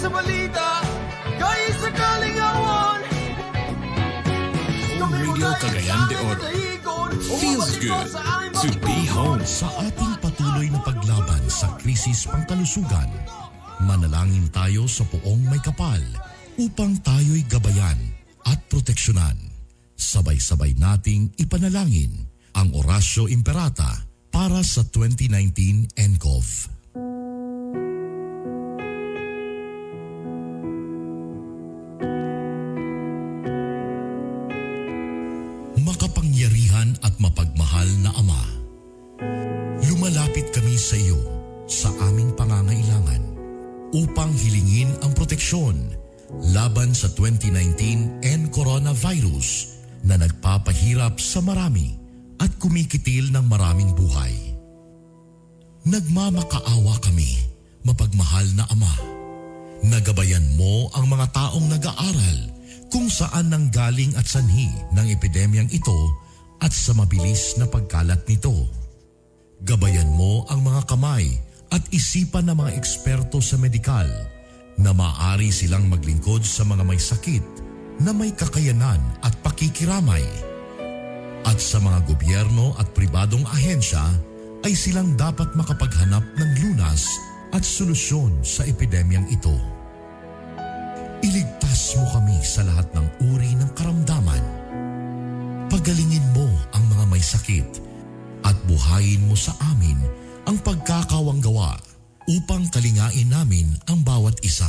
Sa balita, gahi sa kalingawan. Home Radio Cagayan de Oro. Feels good to be home. Sa ating patuloy na paglaban sa krisis pangkalusugan, manalangin tayo sa Poong Maykapal upang tayo'y gabayan at proteksyonan. Sabay-sabay nating ipanalangin ang Oratio Imperata para sa 2019 nCoV. Makapangyarihan at mapagmahal na Ama, lumalapit kami sa iyo sa aming pangangailangan upang hilingin ang proteksyon laban sa 2019 N coronavirus na nagpapahirap sa marami at kumikitil ng maraming buhay. Nagmamakaawa kami, mapagmahal na Ama. Nagabayan mo ang mga taong nag-aaral kung saan nanggaling at sanhi ng epidemyang ito at sa mabilis na pagkalat nito. Gabayan mo ang mga kamay at isipan ng mga eksperto sa medikal na maaari silang maglingkod sa mga may sakit na may kakayanan at pakikiramay. At sa mga gobyerno at pribadong ahensya ay silang dapat makapaghanap ng lunas at solusyon sa epidemyang ito. Iligtas mo kami sa lahat ng uri ng karamdaman. Pagalingin mo ang mga may sakit at buhayin mo sa amin ang pagkakawanggawa upang kalingain namin ang bawat isa.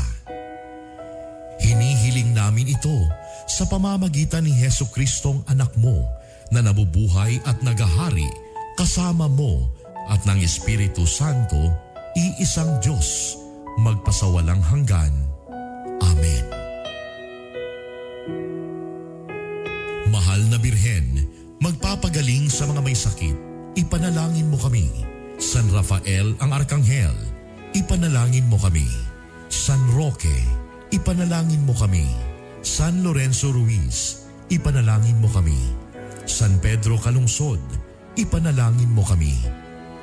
Hinihiling namin ito sa pamamagitan ni Hesu Kristong anak mo na nabubuhay at nagahari kasama mo at ng Espiritu Santo, iisang Diyos, magpasawalang hanggan. Amen. Mahal na Birhen, magpapagaling sa mga may sakit, ipanalangin mo kami. San Rafael ang Arkanghel, ipanalangin mo kami. San Roque, ipanalangin mo kami. San Lorenzo Ruiz, ipanalangin mo kami. San Pedro Calungsod, ipanalangin mo kami.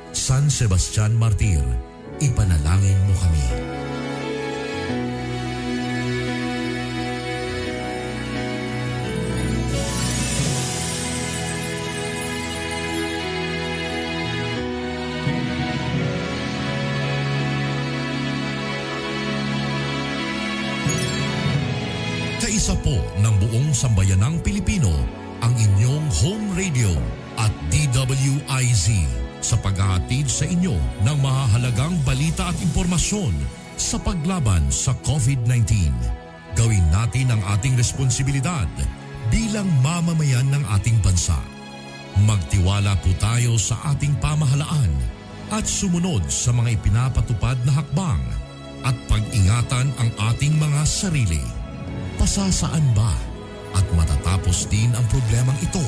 San Sebastian Martir, ipanalangin mo kami. Kaisa po ng buong sambayanang Pilipino ang inyong home radio at DWIZ sa paghahatid sa inyo ng mahahalagang balita at impormasyon sa paglaban sa COVID-19. Gawin natin ang ating responsibilidad bilang mamamayan ng ating bansa. Magtiwala po tayo sa ating pamahalaan at sumunod sa mga ipinapatupad na hakbang at pag-ingatan ang ating mga sarili. Pasasaan ba at matatapos din ang problemang ito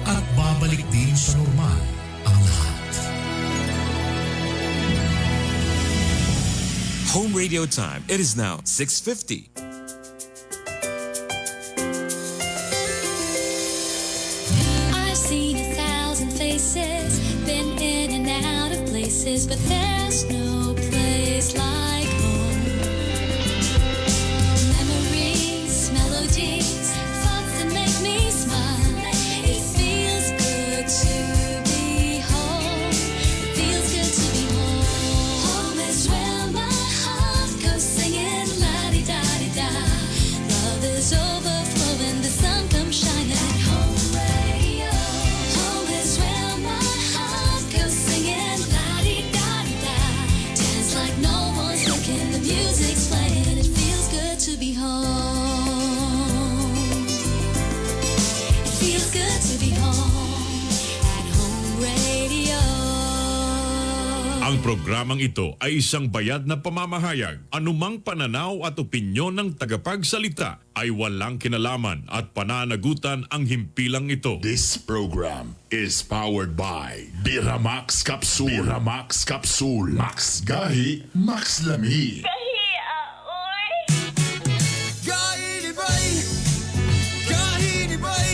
at babalik din sa normal ang lahat. Home radio time. It is now 6:50. I've seen a thousand faces, been in and out of places, but there's no place like home. Memories, melodies, thoughts that make me smile. It feels good to be home. It feels good to be home. Home is where my heart goes singing la-di-da-di-da. Love is overflowing, the sun comes shining. Home radio. Home is where my heart goes singing la-di-da-di-da. Dance like no one's looking, the music's playing. It feels good to be home. It feels good to be home at Home Radio. Ang programang ito ay isang bayad na pamamahayag. Anumang pananaw at opinyon ng tagapagsalita ay walang kinalaman at pananagutan ang himpilang ito. This program is powered by Biramax Capsule. Biramax Capsule. Max Gahi, Max Lami. Gahi ni Bay, gahi ni Bay,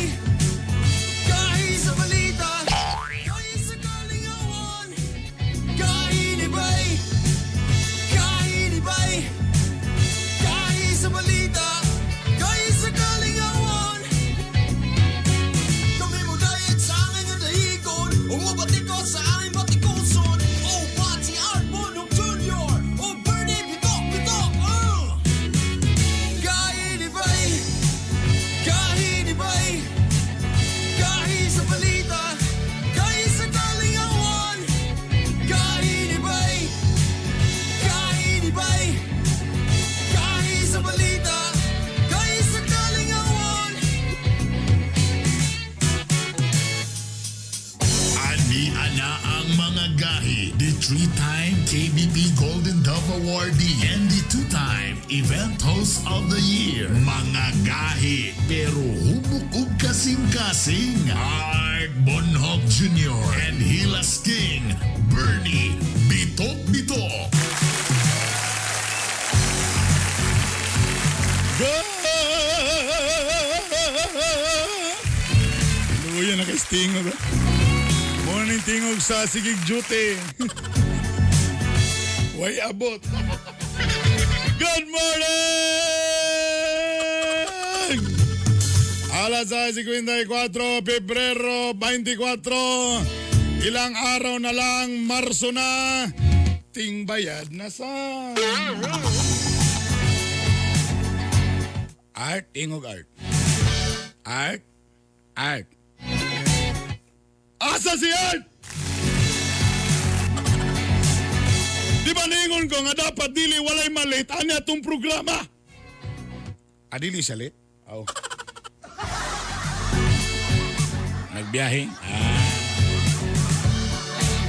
gahi sa balita, gahi sa kalingawan. Gahi ni Bay, gahi ni Bay, gahi Awardee and the two-time Event Host of the Year. Mga gahi pero hubok ug kasing-kasing. Art Bonhoc Jr. and Hilas King, Bernie Bitok Bitok. Luya na kay Stingog. Morning tingog sa sigig duty. Way abot. Good morning! Alas 6:54, Pebrero 24. Ilang araw na lang, Marso na. Tingbayad na sa... Art, tingog art. Art, art. Asa si Art? Di ba ningon ko nga dapat dili walay malit ani atong programa? Adili siya late? Oh. Nagbiyahe? Ah.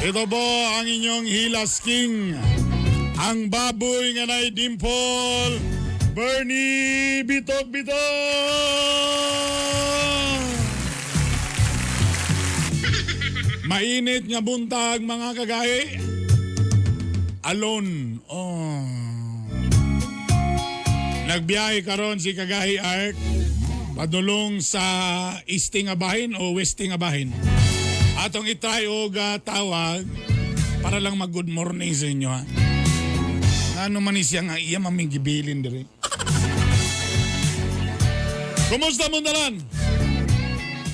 Ito po ang inyong Hilas King. Ang baboy nga nay dimple, Bernie Bitok Bitok! Mainit nga buntag mga kagahi. Alone. Oh. Nagbiyahe karon si Kagahi Art padulong sa Easting Abahin o Westing Abahin. Atong itry og tawag para lang mag good morning sa inyo ha. Ano man ni siya nga iya maming gibilin diri. Kumusta mo dalan?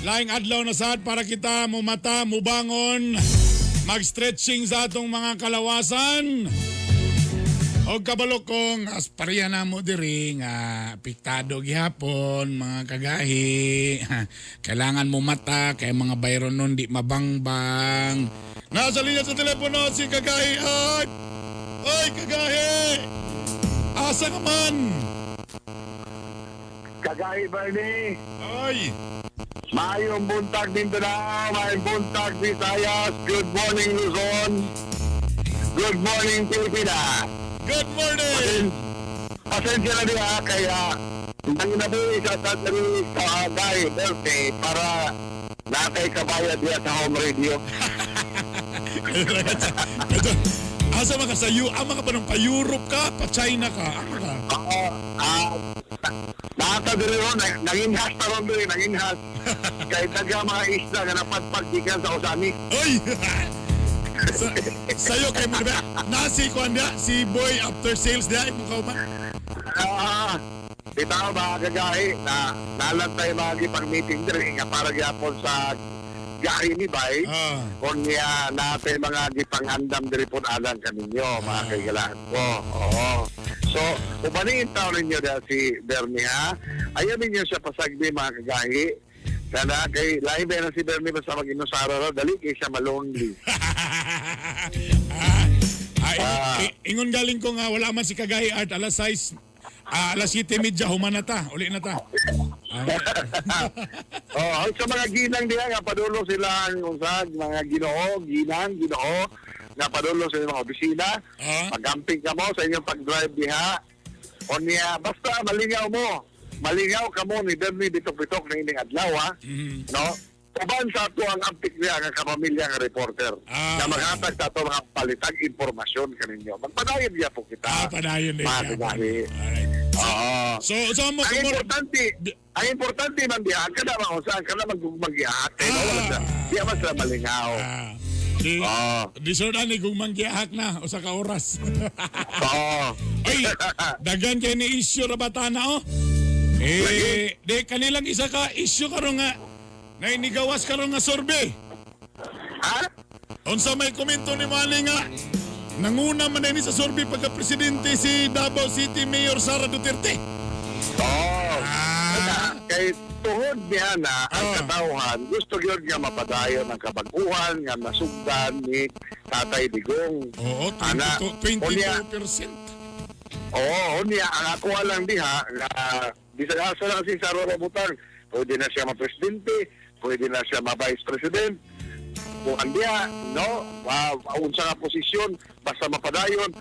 Laing adlaw na sad para kita mumata, mubangon, mag-stretching sa atong mga kalawasan. O kabalo kong aspariya na mo diri nga apektado gihapon mga kagahi. Kailangan mo mata kay mga bayron nun di mabangbang. Nasa linya sa telepono si Kagahi Art. Oy Kagahi! Asa ka man? Kagahi Bernie, Oy! maayong buntag Mindanao, maayong buntag Visayas, good morning Luzon, good morning Pilipinas. Good morning! Pasensya na diha kaya nanginabuhi sa tatari sa Kagahi birthday para natay kabayad diha sa home radio. Ito, asa man ka sa U, ama ka pa ng pa-Europe ka, pa-China ka, ama ka. Oo, nata diri ron, nanginhas ta ron diri, nanginhas. Kay taga mga isla nga napadpad gikan sa Osamis. Oy! Sa, sa'yo kay mo ba? Nasi ko anda, si boy after sales diya, imong kauban. Bitaw mga kagahi na nalantay mga gipang meeting diri nga para gyapon sa gahi ni Bay. Kon niya natay mga gipanghandam diri pod alang kaninyo mga kaigalaan ko. Oo. So, ubanin taon ninyo dahil si Bernie ha. Ayaw ninyo siya pasagdi mga kagahi. Sana kay lahi ba na si Bernie basta mag-inusara ra dali kay siya malonely. Ingon galing ko nga wala man si Kagahi Art alas 6 alas 7:30 human na ta, uli na ta. Oh, sa mga ginang diha nga padulo sila ang usag mga Ginoo, ginang, Ginoo nga padulo sa inyong mga opisina. Pagamping ka mo sa inyong pag-drive diha. O niya, basta malingaw mo. Malingaw ka mo ni Bernie Bitok-Bitok na ining adlaw, ha? No? Uban sa ato ang ampik niya nga kapamilya nga reporter na maghatag sa ato mga palitag impormasyon kaninyo. Magpadayon niya po kita. Padayon din. Mga kagahi. Oo. So mo ang importante man diha kada man usa kada maggugmang-gihak kay wala sa diha man sila malingaw. Di, di sure na ni gugmang gihak na usa ka oras. Oo. Oy, daghan kay ni issue ra bata na oh. Eh, di kanilang isa ka issue karon nga nainigawas karon nga survey. Ha? Unsa may komento ni Manny nga nanguna man ni sa survey pagka presidente si Davao City Mayor Sara Duterte. Oo. Kay tuhod niya na ang katawhan gusto gyud nga mapadayon ang kabag-uhan nga nasugdan ni Tatay Digong. Oo, Ana, 22%. Oo, unya ang ako lang diha nga bisag asa lang si Sara Rabutang, pwede na siya ma-presidente, pwede na siya ma-vice president. Kung ang diha, no, unsa nga posisyon basta mapadayon.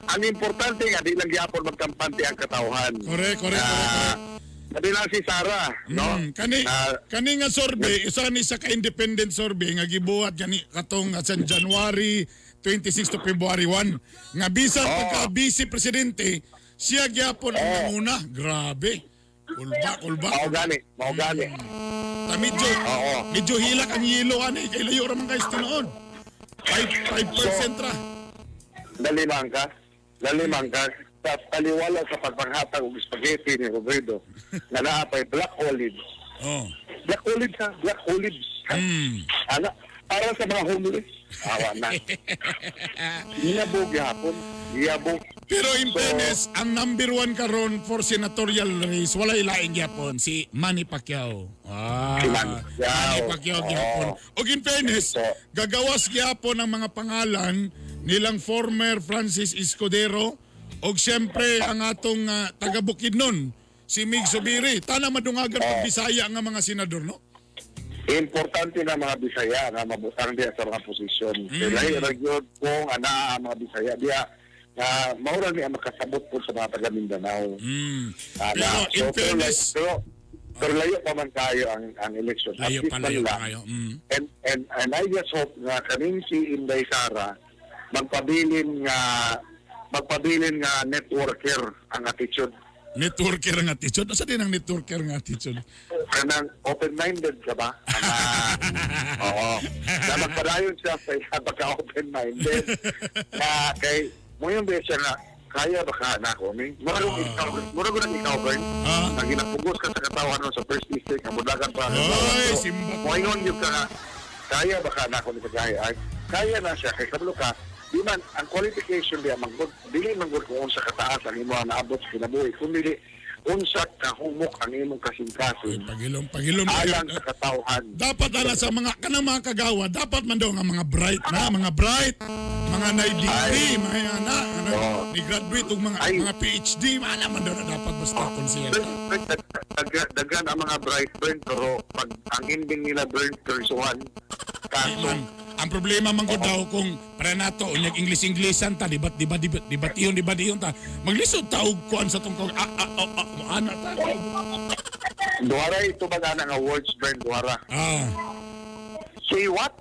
Ang importante nga di lang gyapon magkampante ang katawhan. Correct, correct, correct, correct. Dili lang si Sara, no? Kani kani nga survey, isa ni sa ka-independent survey nga gibuhat gani katong sa January 26 to February 1 nga bisan pagka vice presidente siya gyapon ang nanguna. Grabe. Kulba, kulba. Mao gani, mao gani. Ta medyo medyo hilak ang yelo ani kay layo ra man guys tinuod. 5 5% ra. Dali man ka. Dali man ka. Sa taliwala sa pagpanghatag og spaghetti ni Robredo nga naa pay black olives. Black olives ha, black olives. Ha? Ana, para sa mga homeless. Awa na. Giyabo gyapon. Giyabo. Pero in fairness, ang number one karon for senatorial race, wala ilaing gyapon si Manny Pacquiao. Ah, Si Manny Pacquiao. Manny Pacquiao gyapon. Og in fairness, gagawas gyapon ang mga pangalan nilang former Francis Escudero og siyempre ang atong taga Bukidnon, si Mig Zubiri. Tana madungagan pag Bisaya nga mga senador, no? Importante na mga Bisaya nga mabutang diya sa mga posisyon. Kay lahi ra gyud kung ana ang mga Bisaya diya na mao ra ni ang makasabot po sa mga taga Mindanao. Ana, Pero in so, pero, fairness, pero layo pa man kayo ang election. At layo least pa, man layo pa lang. kayo. And I just hope nga kaning si Inday Sara magpabilin nga networker ang attitude. Networker nga attitude. Asa din ang networker nga attitude? Kanang open-minded ka ba? Ana, oo. Na magpadayon siya sa iya baka open-minded. Na kay mo yung siya nga kaya ba ka na ako ni? Murag na ikaw Bern. Ah. Na ginapugos ka sa katawan no, sa first district nga mudagan pa. Oy, simba. Moingon gyud ka nga kaya ba ka na ako ni kaya ay kaya na siya kay kabalo ka di man ang qualification diya manggod dili manggod kung unsa kataas ang imong naabot sa kinabuhi kundi di unsa kahumok ang imong kasing-kasing Pagilom, pagilom. alang sa katawhan. Dapat ala sa mga kanang mga kagawa, dapat man daw nga mga bright na, mga bright, mga nay degree, mga ana, ana, ni graduate ug mga Ay. mga PhD, mana man daw na dapat basta konsyenta. Daghan ang mga bright burn pero pag ang ending nila burn kursuhan Ay, kaso man, ang problema man ko daw kung para nato unyag English-Englishan ta, dibat dibat dibat dibat iyon dibat iyon ta. Maglisod ta og kuan sa tong ah ah ah, ah ana ta. duhara ito ba nga nga words burn duhara say what?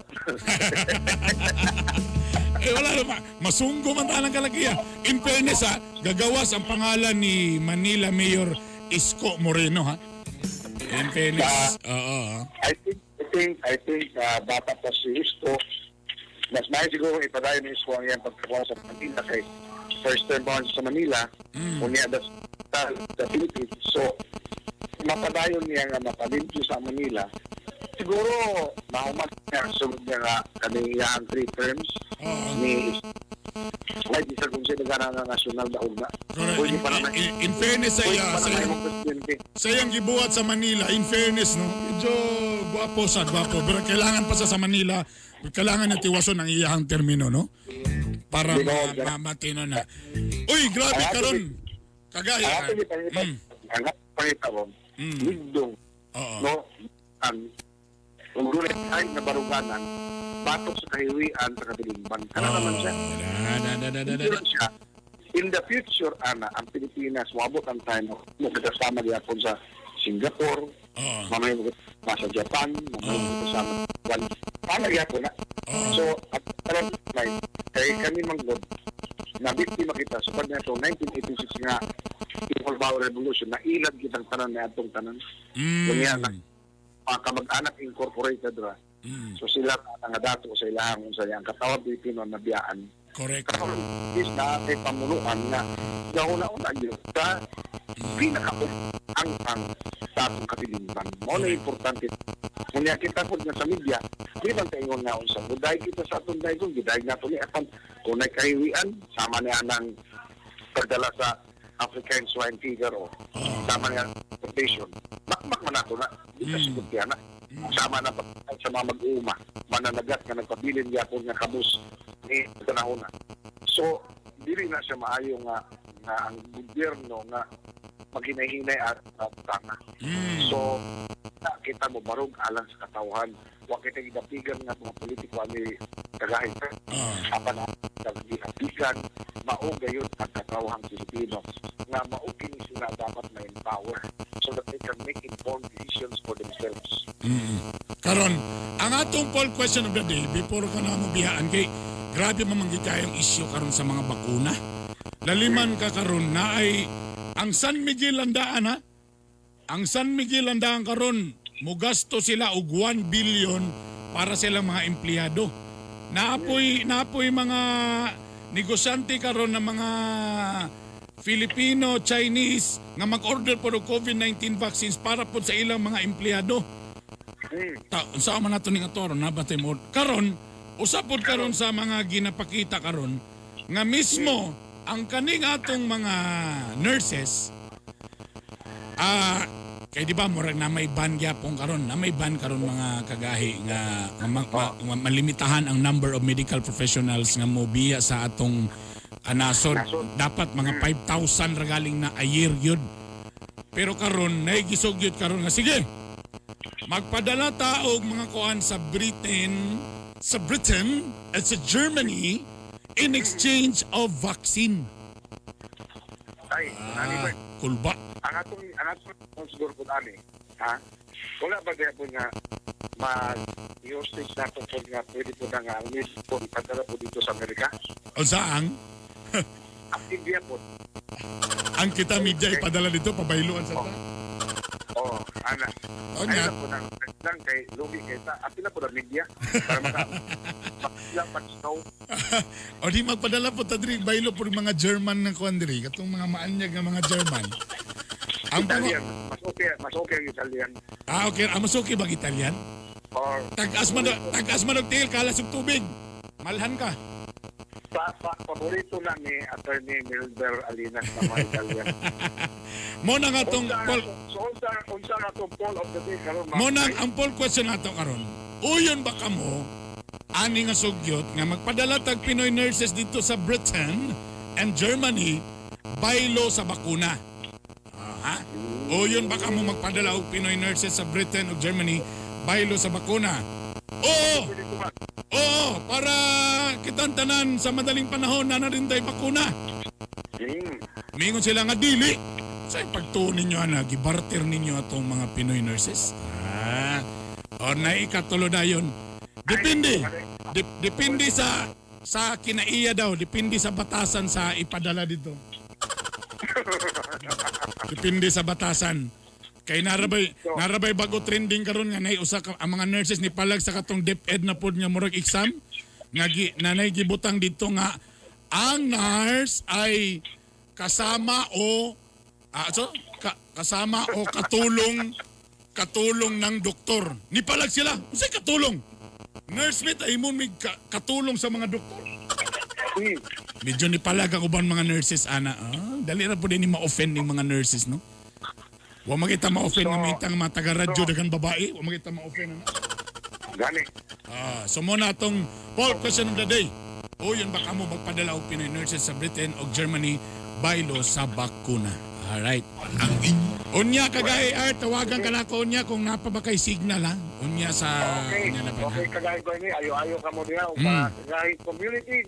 Eh wala naman. Masunggo man ta ng kalakiya. In fairness ha, gagawas ang pangalan ni Manila Mayor Isko Moreno ha. In fairness. Oo. Ha. I think bata pa si Isko. Mas may siguro ipadayon ni Isko ang iyang pagkakuha sa Manila kay first term born sa Manila. Unya the Philippines. So mapadayon niya nga mapalimpyo sa Manila. Siguro mahuman niya ang sunod niya nga kani iyang three terms ni kahit isa kung sino gana nga national daog na. Correct. Pwede pa naman. In fairness sa Pwede iya, pa sa naman iyang, imong presidente. sa iyang gibuhat sa Manila, in fairness, no, medyo gwapo sa gwapo. Pero kailangan pa sa Manila, kailangan na tiwason ang iyang termino, no? Para Di ba, matino na. Uy, grabe Ang ato karon. Kagaya. Ang ato gipangita, ang ato pangita mo, ligdong, no, ang kung doon ay nga baruganan, batok sa kahiwian sa katilingban. Kana naman siya. Na, na, na, na, na, na. Pero siya, in the future, ana, ang Pilipinas, moabot ang time, mo kasama gyapon sa Singapore, mamaya mo kasama sa Japan, mamaya mo kasama sa Paano gyapon na? So, at karon may kay kami manggod, na biktima kita sa pag nato 1986 nga People Power Revolution na ilad kitang tanan na atong tanan. Kunya na mga kamag-anak incorporated ra. So sila nga dato sa ilahang unsa ang katawhan Pilipino nabiyaan. Correct. Karon is na kay pamunuan nga gahuna-una gyud sa pinaka ang ang sa atong katilingban. Mao na importante. Kunya kita pud nga sa media, di man ta ingon nga unsa muday kita sa atong daygon, giday nato ni apan kung nagkahiwian sama niya ng pagdala sa African swine fever o sama niya transportation. Makmak man nato na, di ka siguro na. Sama na pa sa mga mag-uuma, mananagat nga nagpabilin gyapon nga kabus ni panahon na. So, dili na siya maayo nga nga ang gobyerno nga maghinahinay at tanga. So, Kita mo barog alang sa katawhan. Wa kita gidapigan nga mga politiko ani kagahi. Apan ang gidapigan mao gayud ang katawhang Pilipino nga mao kini sila dapat ma-empower so that they can make informed decisions for themselves. Karon, ang atong poll question of the day before ka na mo biyaan kay grabe man kayong issue karon sa mga bakuna. Laliman ka karon na ay ang San Miguel landaan ha. Ang San Miguel landaan karon mugasto sila og 1 billion para sa ilang mga empleyado. Naapoy mga negosyante karon ng mga Filipino, Chinese nga mag-order po og COVID-19 vaccines para po sa ilang mga empleyado. Ta unsa man nato ning ato na ba mo karon usa pod karon sa mga ginapakita karon nga mismo ang kaning atong mga nurses, kay di ba murag na may ban gyapon karon, na may ban karon mga kagahi nga malimitahan ang number of medical professionals nga mobiya sa atong nasod. Dapat mga 5,000 ra galing na a year yun, pero karon naigisugyot gyud karon nga sige, magpadala ta og mga kuan sa Britain at sa Germany in exchange of vaccine. Ay, ani ba? Kulba. Ang atong siguro kung ani, ha? Wala ba kaya po nga mag hostage na po nga pwede po na nga ang news po ipadala po dito sa Amerika? O saan? Ang India po. Ang kita media ipadala dito pabayluan sa ta. Oh, ana. O Ay nya. lang po nang lang kay lugi kay ta. Apila po na media para maka makila pag snow. O di magpadala po ta diri baylo po mga German ng kuan diri katong mga maanyag nga mga German. Ang Italian, mas okay ang Italian. Ah, okay, ah, mas okay bang Italian? Or Tag-as man og tiil kalas og tubig. Malhan ka. Paborito na ni Attorney Milder Alinas na mga Italian. Mo na nga tong Unsa poll, so unsa na tong poll of the day karon? Mo na ang poll question nato karon. Uyon ba kamo ani nga sugyot nga magpadala tag Pinoy nurses dito sa Britain and Germany baylo sa bakuna? Ah, ha? Uyon ba kamo magpadala og Pinoy nurses sa Britain ug Germany baylo sa bakuna? Oo. Oo, para kitang tanan sa madaling panahon na rin tayo bakuna. Mingon sila nga dili. Sa pagtuon ninyo ana, gibarter ninyo atong mga Pinoy nurses. Ah, or naikatulo dayon. Depende. Depende sa kinaiya daw, depende sa batasan sa ipadala dito. Depende sa batasan. Kay narabay bago trending karon nga nay usa ka ang mga nurses ni palag sa katong DepEd na pod nga murag exam nga gi, nanay gibutang dito nga ang nurse ay kasama o kasama o katulong katulong ng doktor. Nipalag sila. Unsay katulong? Nurse mate ay mo katulong sa mga doktor. Medyo nipalag ang uban mga nurses ana. Ah, dali ra po din ni ma-offend ning mga nurses, no? Wa makita ma-offend nga mitang mga taga-radyo daghan babae, wa makita ma-offend ana. Gani. Ah, so mo na atong poll question of the day. O yun ba kamo magpadala og Pinoy nurses sa Britain o Germany baylo sa bakuna? Alright. Ang inyo Unya kagay Art, tawagan ka na ako unya kung napa ba kay signal ha. Unya sa Okay, unya na ba? okay kagaya ko ini, ayo-ayo ka mo diha, mga kagahi community,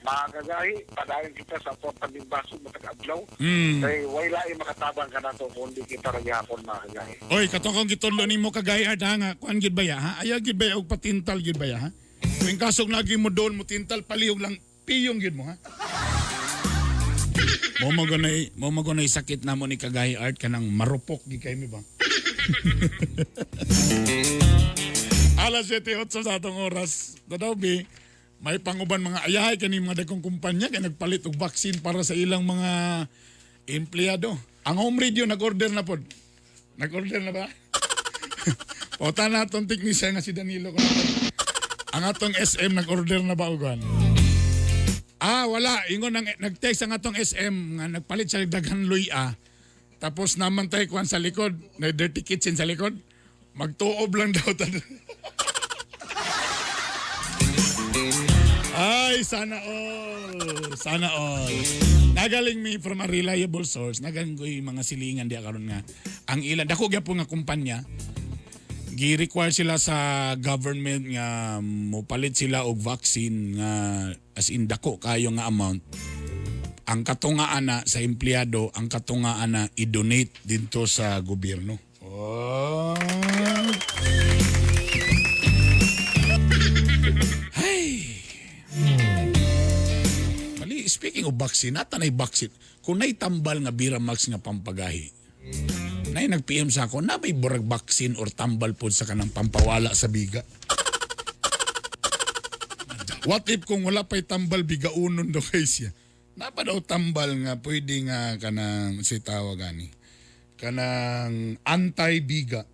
mga kagahi, padayon kita sa atong paglimbaso matag adlaw. Kay way lain makatabang ka nato kundi kita ra gihapon mga kagahi. Oy, kato kong gitudlo nimo kagay Art ha nga kuan gid ba ya ha? Ayaw gid ba ya og patintal gid ba ya ha? Kung kasog lagi mo doon mo tintal palihog lang piyong gid mo ha. Mo magunay sakit na mo ni Kagay Art kanang marupok gid kay mi ba. Alas 7:08 sa atong oras. Dadaw bi, may panguban mga ayahay kani mga dagkong kumpanya kay nagpalit og vaccine para sa ilang mga empleyado. Ang home radio nag-order na pod. Nag-order na ba? Pauta na atong technician nga si Danilo. Ang atong SM nag-order na ba ugan? Ah, wala. Ingon nang nag-text ang atong SM nga nagpalit siya daghan luya. Tapos naman tayo kuan sa likod, na dirty kitchen sa likod. Magtuob lang daw ta. Ay, sana all. Sana all. Nagaling mi from a reliable source. Nagaling ko yung mga silingan diya karon nga. Ang ilan, dako gyapon nga kumpanya. Gi-require sila sa government nga mopalit sila og vaccine nga as in dako kayo nga amount. Ang katunga ana sa empleyado, ang katunga ana i-donate didto sa gobyerno. Oh. Ay. Mali, speaking of vaccine, nata na'y vaccine. Kung na'y tambal nga Biramax nga pampagahi, nay nag-PM sa ako, na may burag vaccine or tambal po sa kanang pampawala sa biga? What if kung wala pa'y tambal bigaunon daw kay siya? Napa daw tambal nga pwede nga kanang si tawag ani? Kanang anti-biga.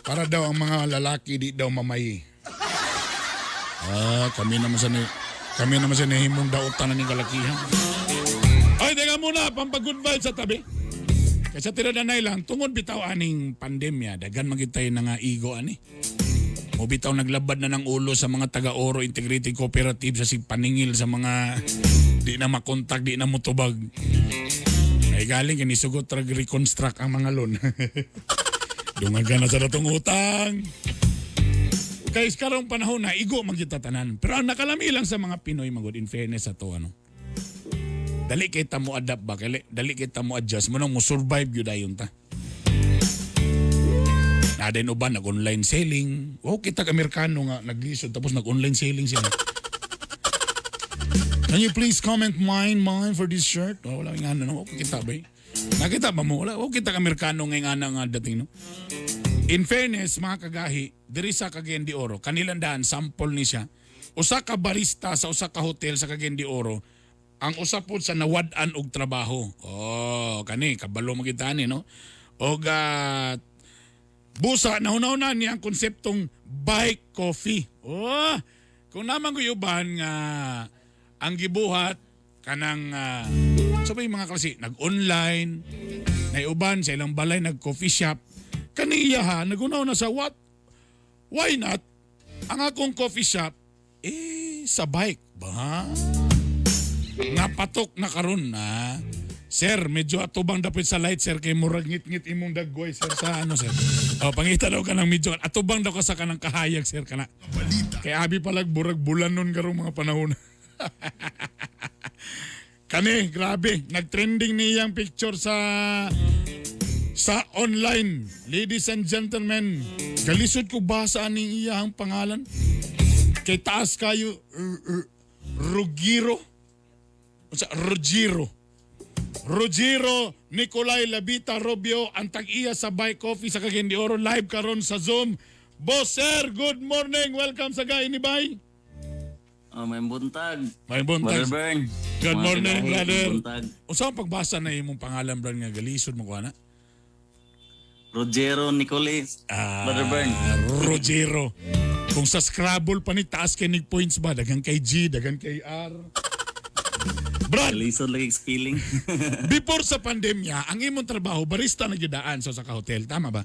Para daw ang mga lalaki di daw mamayi. Ah, kami naman sa nahimong dautan na ning kalakihan. Ay, teka muna, pampag-good vibes sa tabi. Kaysa tiradanay lang, tungod bitaw aning pandemya, daghan man gyud tayo na nga igo ani. Mo bitaw naglabad na ng ulo sa mga taga-Oro Integrated Cooperative sa paningil sa mga di na makontak, di na mutubag. Ay galing kini sugot rag reconstruct ang mga loan. Dungagan na sa datong utang. Kay karong panahon na igo man kita tanan. Pero ang nakalami lang sa mga Pinoy magud, in fairness sa to, ano. Dali kay ta mo adapt ba kay dali kay ta mo adjust mo nang mo survive gyud ayon ta. Na din uban nag-online selling. Wow, kita ka Amerikano nga naglisod tapos nag-online selling sila. "Can you please comment mine, mine for this shirt?" Oh, wala nga ano, no? Kita ba, eh? Nakita ba mo? Wala, oh, kita ka Amerikano nga nga nga dating, no? In fairness, mga kagahi, diri sa Cagayan de Oro, kanilang daan, sample ni siya. Usa ka barista sa usa ka hotel sa Cagayan de Oro, ang usa po sa nawad-an og trabaho. Oh, kani kabalo mo kita ni, no? Og busa nahuna-huna niya ang konseptong bike coffee. Oh, kung naman ko uban nga ang gibuhat kanang sa may mga klase nag-online, naiuban sa ilang balay nag-coffee shop, kaniya ha nagunaw na sa what, why not ang akong coffee shop eh sa bike ba nga patok na karon na. Sir, medyo atubang dapit sa light, sir, kay murag ngit-ngit imong dagway, sir, sa ano, sir. O, pangita daw ka ng medyo atubang daw ka sa kanang kahayag, sir, kana. Balita. Kay abi palag burag bulan nun karong mga panahon. Kani, grabe, nagtrending niyang picture sa online. Ladies and gentlemen, galisod ko basa aning iyang pangalan. Kay taas kayo, Rugiro. Unsa, Ruggiero. Ruggiero Nicolay Labita Robio, ang tag-iya sa Bike Coffee sa Cagayan de Oro, live karon sa Zoom. Boss sir, good morning. Welcome sa Gahi ni Bay. Oh, may buntag. May buntag. Brother Bern. Good Mga morning, kagahi, brother. Buntag. Unsa ang pagbasa na imong pangalan, brad, nga galisod mo ko ana? Rogero Nicoles. Ah, Brother Bern. Rogero. Kung sa Scrabble pa ni taas kay nig points ba, daghan kay G, daghan kay R. Brad, Galisod lagi spelling. Before sa pandemya, ang imong trabaho barista na gyudaan sa ka hotel, tama ba?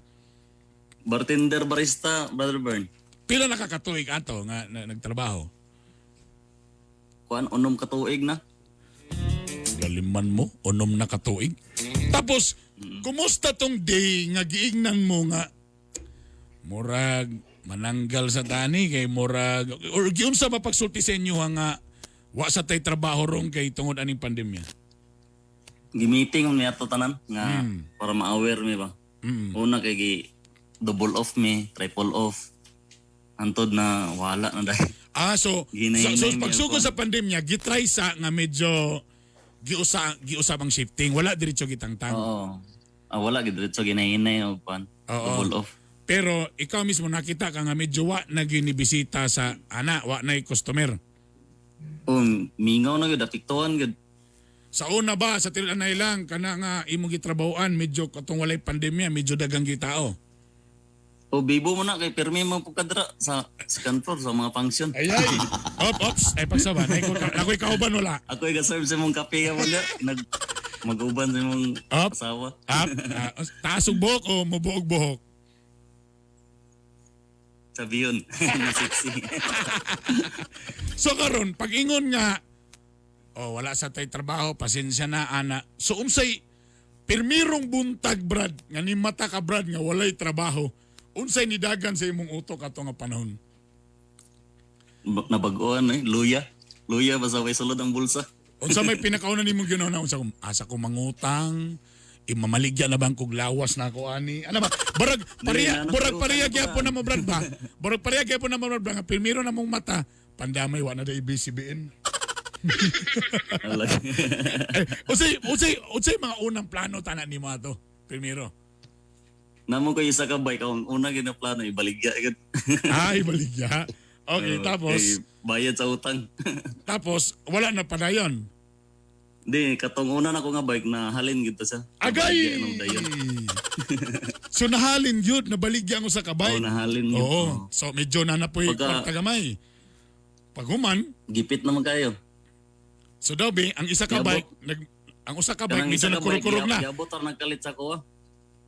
Bartender barista, Brother Bern. Pila na ka katuig ato nga na, nagtrabaho? Kuan 6 ka tuig na. Galiman mo, 6 na katuig. Tapos, kumusta tong day nga giingnan mo nga murag mananggal sa tani kay murag or giunsa ba pagsulti sa inyo nga wa sa tay trabaho ron kay tungod aning pandemya? Gi-meeting mi ato tanan nga para ma-aware mi ba. Una kay gi double off mi, triple off. Antod na wala na dahil. Ah, so Ginahinay so niya pagsugod ako. sa pandemya, gitry sa nga medyo giusa ang shifting, wala diretso gitangtang. Oo. Ah, wala gid diretso ginahinay og kuan. Oo. Double off. Pero ikaw mismo nakita ka nga medyo wa na ginibisita sa ana, wa na customer. Oh, mingaw na gyud, apektuhan gyud. Sa una ba sa tilanay lang kana nga imong gitrabahoan medyo katong walay pandemya medyo dagang gitao? O bibo mo na kay pirmi mo po kadra sa second floor sa mga function. Ay ay. Op ops ay pagsaba na ako'y kauban wala. Ako ay ga-serve sa mong kape ka wala. Nag mag-uban sa mong Up. asawa. Up, taas og buhok o mubuog buhok? Sabi yun. Na sexy. So karon pag ingon nga oh wala sa tay trabaho, pasensya na ana. So unsay pirmirong buntag, Brad, nga ni mata ka, Brad, nga walay trabaho? Unsay nidagan sa imong utok ato nga panahon? Nabagoan eh, luya. Luya basta way sulod ang bulsa. Unsa may pinakauna nimong ginawa unsa kung asa ko mangutang, imamaligya na bang kog lawas na ako ani. Ano ba? Barag pareha, Hindi, barag nanakaw pareha ka na gyapon na mo Brad ba? Barag pareha gyapon na mo Brad ba? Nga primero na mong mata, pandamay wa na day BCBN. Alag. Eh, unsay mga unang plano tanan nimo ato? Primero. Namo ko isa ka bike ang una gid na plano ibaligya gid. Ay, baligya. Okay, tapos Kay bayad sa utang. tapos wala na padayon. Di katong una na ko nga bike na halin gid to siya. Agay! Nabaligya nung dayon. So nahalin yun, nabaligya ang usa ka Oo, bike. nahalin gid. Oo. Oo. So medyo na napoy Pagka- kwarta gamay. Paghuman, Gipit naman kayo. so daw be, ang isa ka Yabot. bike, ang usa ka bike Kanang medyo isa ka bike, nagkurog-kurog na. Giabot ra nagkalit sa ko.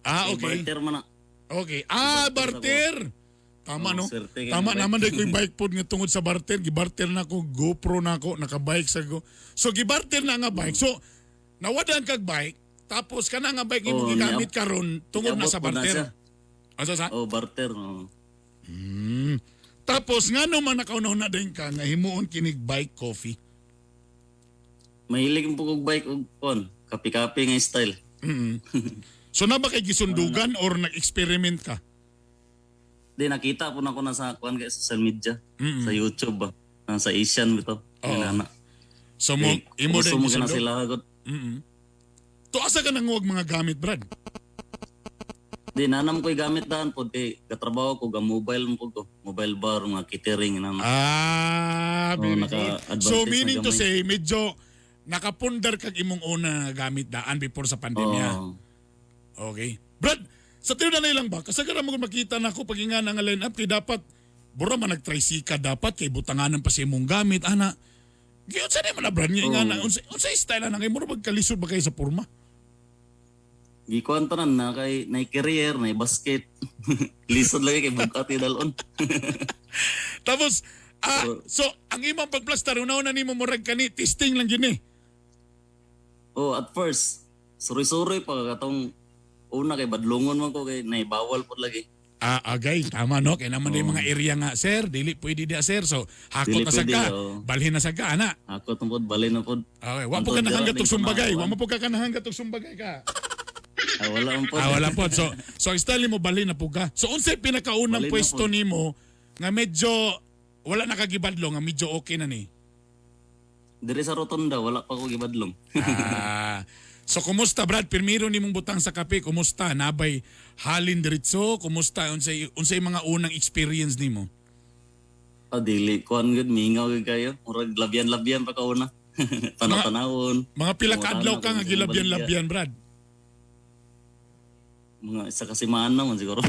Ah, Kay okay. Barter man na. Okay. Ah, barter. Tama Oo, no. swerte kay Tama bike. naman dahil ko'y bike pod nga tungod sa barter, gibarter na ko, GoPro na ako, nakabike sa go. So gibarter na nga bike. So nawadan kag bike, tapos kana nga bike imong Oo, gigamit karon tungod na niabot sa po na barter. siya. Asa sa? Oh, barter. Oh. Tapos ngano man nakauna na din ka nga himuon kinig bike coffee. Mahilig po kog bike og kon, kapi-kapi nga style. So na ba kay gisundugan or nag-experiment ka? Di nakita po na ko na sa kuan kay social media, sa YouTube ba. Sa Asian bitaw. Oo. Inana. So mo Eh, imo uso din mo ka na gisundog. sila gud. To asa ka nanguwag mga gamit, Brad? Di nanam ko'y gamit daan po kay katrabaho ko ga mobile mo po ko. Mobile bar mga catering inana. Ah, Oo, very good. naka-advantage So na meaning to gamay. say, medyo nakapundar kag imong una gamit daan before sa pandemya. Oo. Okay. Brad, sa tiyo na lang ba? Kasagaran mo makita na ako pag nga nga line up kay dapat bura man nagtricycle dapat kay butanganan pa sa imong gamit ana. Giyon sa man na Brad nga nga na unsa unsay style ana kay mura magkalisod ba kayo sa porma? Gikuan tanan na kay nay career, nay basket. Lisod lagi kay bukat dalon. Tapos so ang imong pagplastar una-una nimo murag kani testing lang gini. Oh, at first, suroy-suroy pa katong una kay badlongon man ko kay nay bawal pod lagi. Ah, agay, tama no. Kaya naman yung mga area nga, sir, dili pwede diya, sir. So, hakot Dili na sa pwede, ka, oo. balhin na sa ka, ana. Ako tungkod balin na pod. Okay, wa po ka Antod nahanggat dira, og sumbagay. di Wa ko mo po ka nahanggat og sumbagay ka. Ah, wala man pod. Ah, wala po. So ang style mo balhin na po ka. So unsay pinakaunang Balhin na pwesto po. nimo nga medyo wala nakagibadlo nga medyo okay na ni. Diri sa rotonda wala pa ko gibadlong. Ah. So kumusta Brad? Pirmiro nimong butang sa kape, kumusta? Nabay halin diretso? Kumusta unsay unsay mga unang experience nimo? Ah, dili kuan gud mingaw gud kayo. Murag labyan-labyan pa ka una. Tanaw-tanawon. Mga pila ka adlaw ka nga Mura na kung gilabyan-labyan, Brad. Mga isa ka semana man siguro.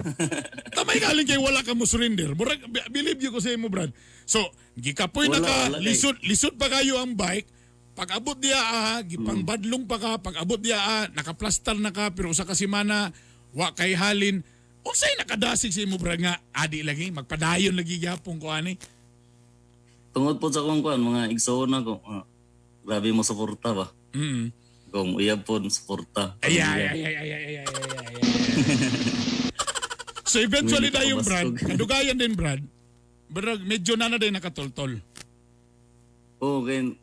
Tamay galing kay wala ka mo surrender. Murag believe you ko sa imo, Brad. So, gikapoy na Wala, ka, wala kay- lisod lisod pa kayo ang bike. Pag abot diya ah, gipangbadlong pa ka, pag abot diya ah, nakaplastar na ka pero usa ka semana wa kay halin. Unsay nakadasig sa imo, Brad, nga adi lagi magpadayon lagi gyapon ko ani. Tungod po sa akong kuan mga igsoon ako. Ah, grabe mo suporta ba. Kung uyab po suporta. Ay ay ay ay ay ay ay ay. ay, ay. So eventually Hindi ka dayon Brad, mabastog. kadugayan din Brad. Brad, medyo na na din nakatoltol. Oo, kay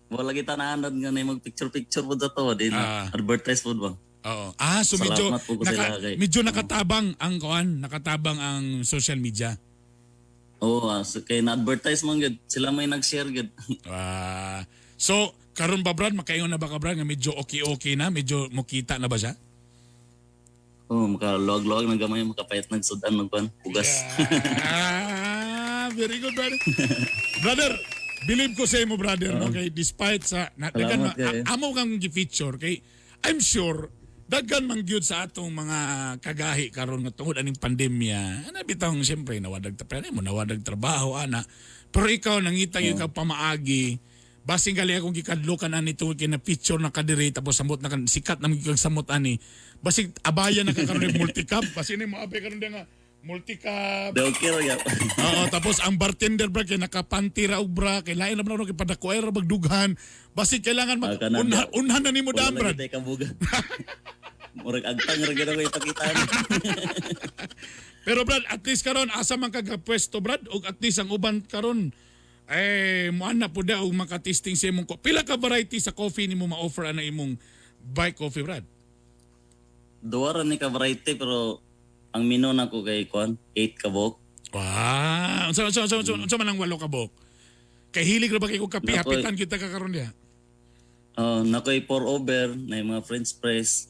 wala kita naanad nga na mag-picture-picture po sa to. Di na advertise po ba? Oo. Ah, so medyo Salamat po ko sila kay- medyo nakatabang ang kuan, nakatabang ang social media. Oo, so, kay na-advertise man gud. Sila may nag-share gud. Ah, so karon ba Brad, makaingon na ba ka Brad nga medyo okay-okay na, medyo mokita na ba siya? Oo, makaluwag-luwag na gamay, makapayat nagsudan magkuan, bugas. Ah, very good brother. Brother, believe ko sa imo brother, no? Kay despite sa na, daghan Salamat kayo. amo kang gi-feature kay I'm sure daghan man gyud sa atong mga kagahi karon nga tungod aning pandemya. Ana bitawng siyempre nawadag ta mo nawadag trabaho ana. Pero ikaw nangita gyud kag pamaagi. Basing gali akong gikadlukan ani tungod kay na picture na kadiri tapos samot na kan sikat na gyud kag samot ani. Basig abaya na ka karon ni multicab. Basin ni mo abay karon nga multicab. Daw okay ra gyud. Oo, tapos ang bartender bra kay nakapanti ra og bra, kay lain na bra kay padakoy ra bagdughan. Basi kailangan mag Ah, kana unha, ba? unhan na nimo Wala daan na brad. kita kabuga. Murag agtang ra gyud ako ipakita. Pero Brad, at least karon asa man ka pwesto Brad og at least ang uban karon eh muan na pud og makatisting sa imong pila ka variety sa coffee nimo ma-offer ana imong bike coffee, Brad? Duwa ra ni ka variety pero ang mino na ko kay kuan 8 ka buok. Wow, unsa man ang walo ka buok? Kay hilig ra ba kay kog kape, hapitan kita ka karon diha. Oh, nakoy pour over na yung mga French press,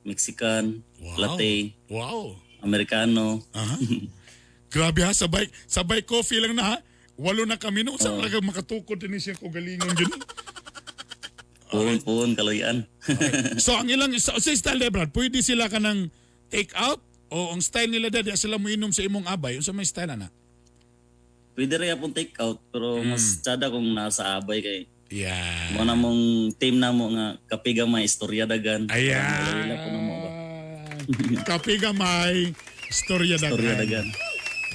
Mexican, latte, Americano. Aha. Grabe ha, sabay coffee lang na ha. Walo na kami no. Saan talaga makatukod din siya ko galingon yun. Puhon-puhon, kaloyan. Okay. So ang ilang sa style de Brad, pwede sila ka ng take out o ang style nila dadi sila moinom sa imong abay, unsa may style ana? Pwede rin akong take out pero mas tsada kung nasa abay kay. Yeah. Mo na mong team na mo nga kape gamay istorya dagan. Ayan. Wala po na mo ba. Kape gamay, istorya dagan. Istorya dagan.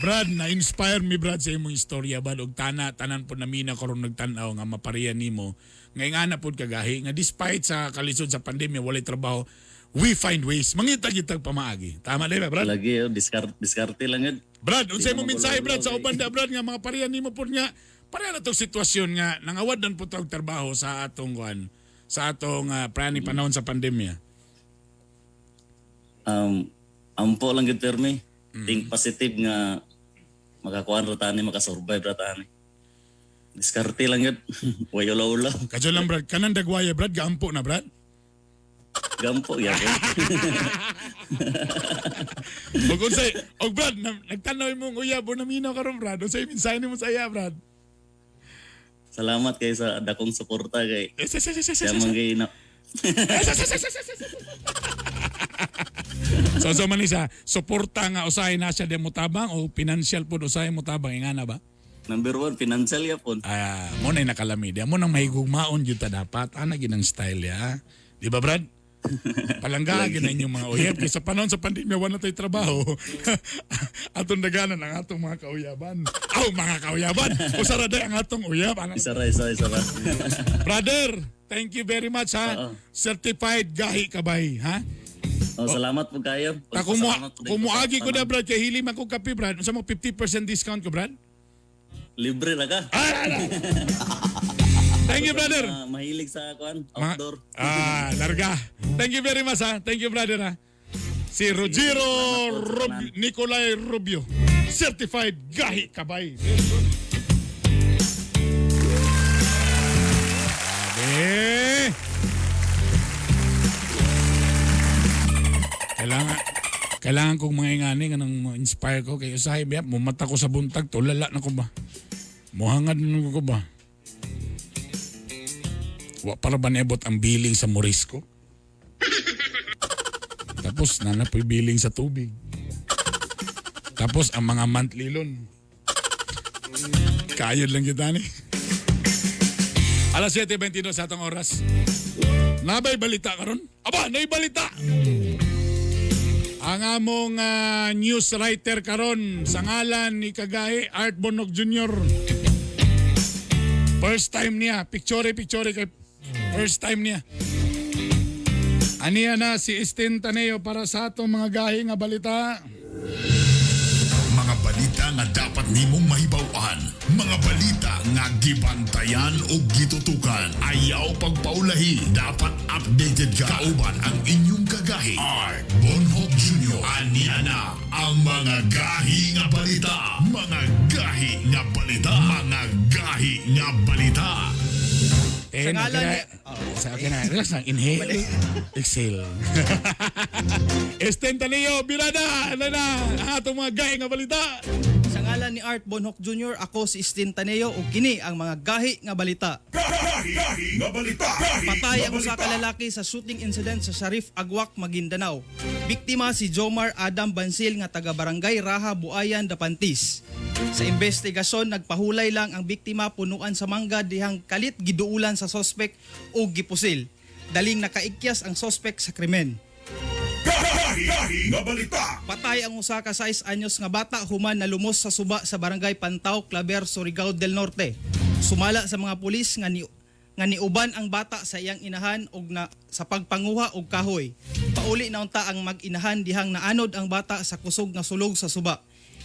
Brad, na-inspire mi Brad sa imong istorya bad og tanan po namina karon nagtan-aw nga mapareha nimo. Ngay nga na pud kagahi nga despite sa kalisod sa pandemya walay trabaho, we find ways. Mangita kitag pamaagi. Tama di ba, Brad? Lagi oh, diskarte lang yun. Brad, unsay imong Di mensahe na Brad sa magulo-gulo, uban da Brad nga mga pareha nimo pud nga pareha na tong sitwasyon nga nangawad dan pud tag trabaho sa atong kuan sa atong prani panahon sa pandemya. Ampo lang gyud permi. Think positive nga makakuan ra tani, makasurvive ra tani. Diskarte lang yun. Way ula-ula. Kadyo lang Brad, kanang dagwaya Brad, gaampo na Brad. Gampo ya. Og unsay og Brad, nagtan-aw imong uyab o naminaw karon Brad. Unsay mensahe nimo sa iya Brad? Salamat kay sa dakong suporta kay. Yes, yes, yes, yes, yes, Siya yes. man kay na. Yes, yes, yes, yes, yes, yes, yes. So man ni siya, suporta nga usahay na siya di mo tabang o financial pod usahay mo tabang ingana ba? Number 1 financial ya pod. Ah, mo na nakalami diya. Mo nang mahigugmaon jud ta dapat. Ana gid ang style ya. Di ba Brad? Palangga gid na inyong mga uyab kay sa panahon sa pandemya wala tay trabaho. Atong daganan ang atong mga kauyaban. Aw, mga kauyaban. Usa ra day ang atong uyab. Ana- Isa ra, isa, isa ra. Brother, thank you very much ha. Oo. Certified gahi kabay ha. Oh, salamat po kayo. Ta kung Salamat po din kung po sa muagi ko na tanan. Brad kay hili man ko kape Brad. Unsa mo 50% discount ko Brad? Libre ra ka. Thank you brother. Mahilig sa kuan, outdoor. Larga. Thank you very much ha. Thank you brother ha. Si Rogero Nicolay Rubio. Certified gahi kabay. Grabe. Kailangan kong mga ingani nga nang inspire ko kay usahay biya mumata ko sa buntag tulala na ko ba. Muhangad na ko ba. Wa para ba niabot ang billing sa Morisco? Tapos nanapoy billing sa tubig. Tapos ang mga monthly loan. Kayod lang kita ni. Alas 7:22 sa atong oras. Nabay balita karon? Aba, nay balita. Ang among news writer karon sa ngalan ni Kagahe Art Bonok Jr. First time niya, picture kay first time niya. Aniya na si Estin Taneo para sa atong mga gahi nga balita. Mga balita nga dapat nimong mahibaw-an, mga balita nga gibantayan o gitutukan. Ayaw pagpaulahi, dapat updated ka. Kauban ang inyong kagahi. Art Bonhoc Jr. Aniya na ang mga gahi nga balita. Mga gahi nga balita. Mga gahi nga balita. Eh, Sa ngalan okay na. ni- Oh, Sa okay na. Relax lang. Inhale. Exhale. Esten Taneo, birada! Ano na? Ang atong mga gahi nga balita. Sa ngalan ni Art Bonhoc Jr., ako si Estin Taneo ug kini ang mga gahi nga balita. Patay ang usa ka lalaki sa shooting incident sa Sharif Agwak, Maguindanao. Biktima si Jomar Adam Bansil nga taga Barangay Raha, Buayan, Dapantis. Sa investigasyon, nagpahulay lang ang biktima punuan sa mangga dihang kalit giduulan sa sospek o gipusil. Daling nakaikyas ang sospek sa krimen. Patay ang usa ka 6 anyos nga bata human nalumos sa suba sa barangay Pantao, Claver, Surigao del Norte. Sumala sa mga pulis nga niuban ang bata sa iyang inahan og na, sa pagpanguha og kahoy. Pauli na unta ang mag-inahan dihang naanod ang bata sa kusog nga sulog sa suba.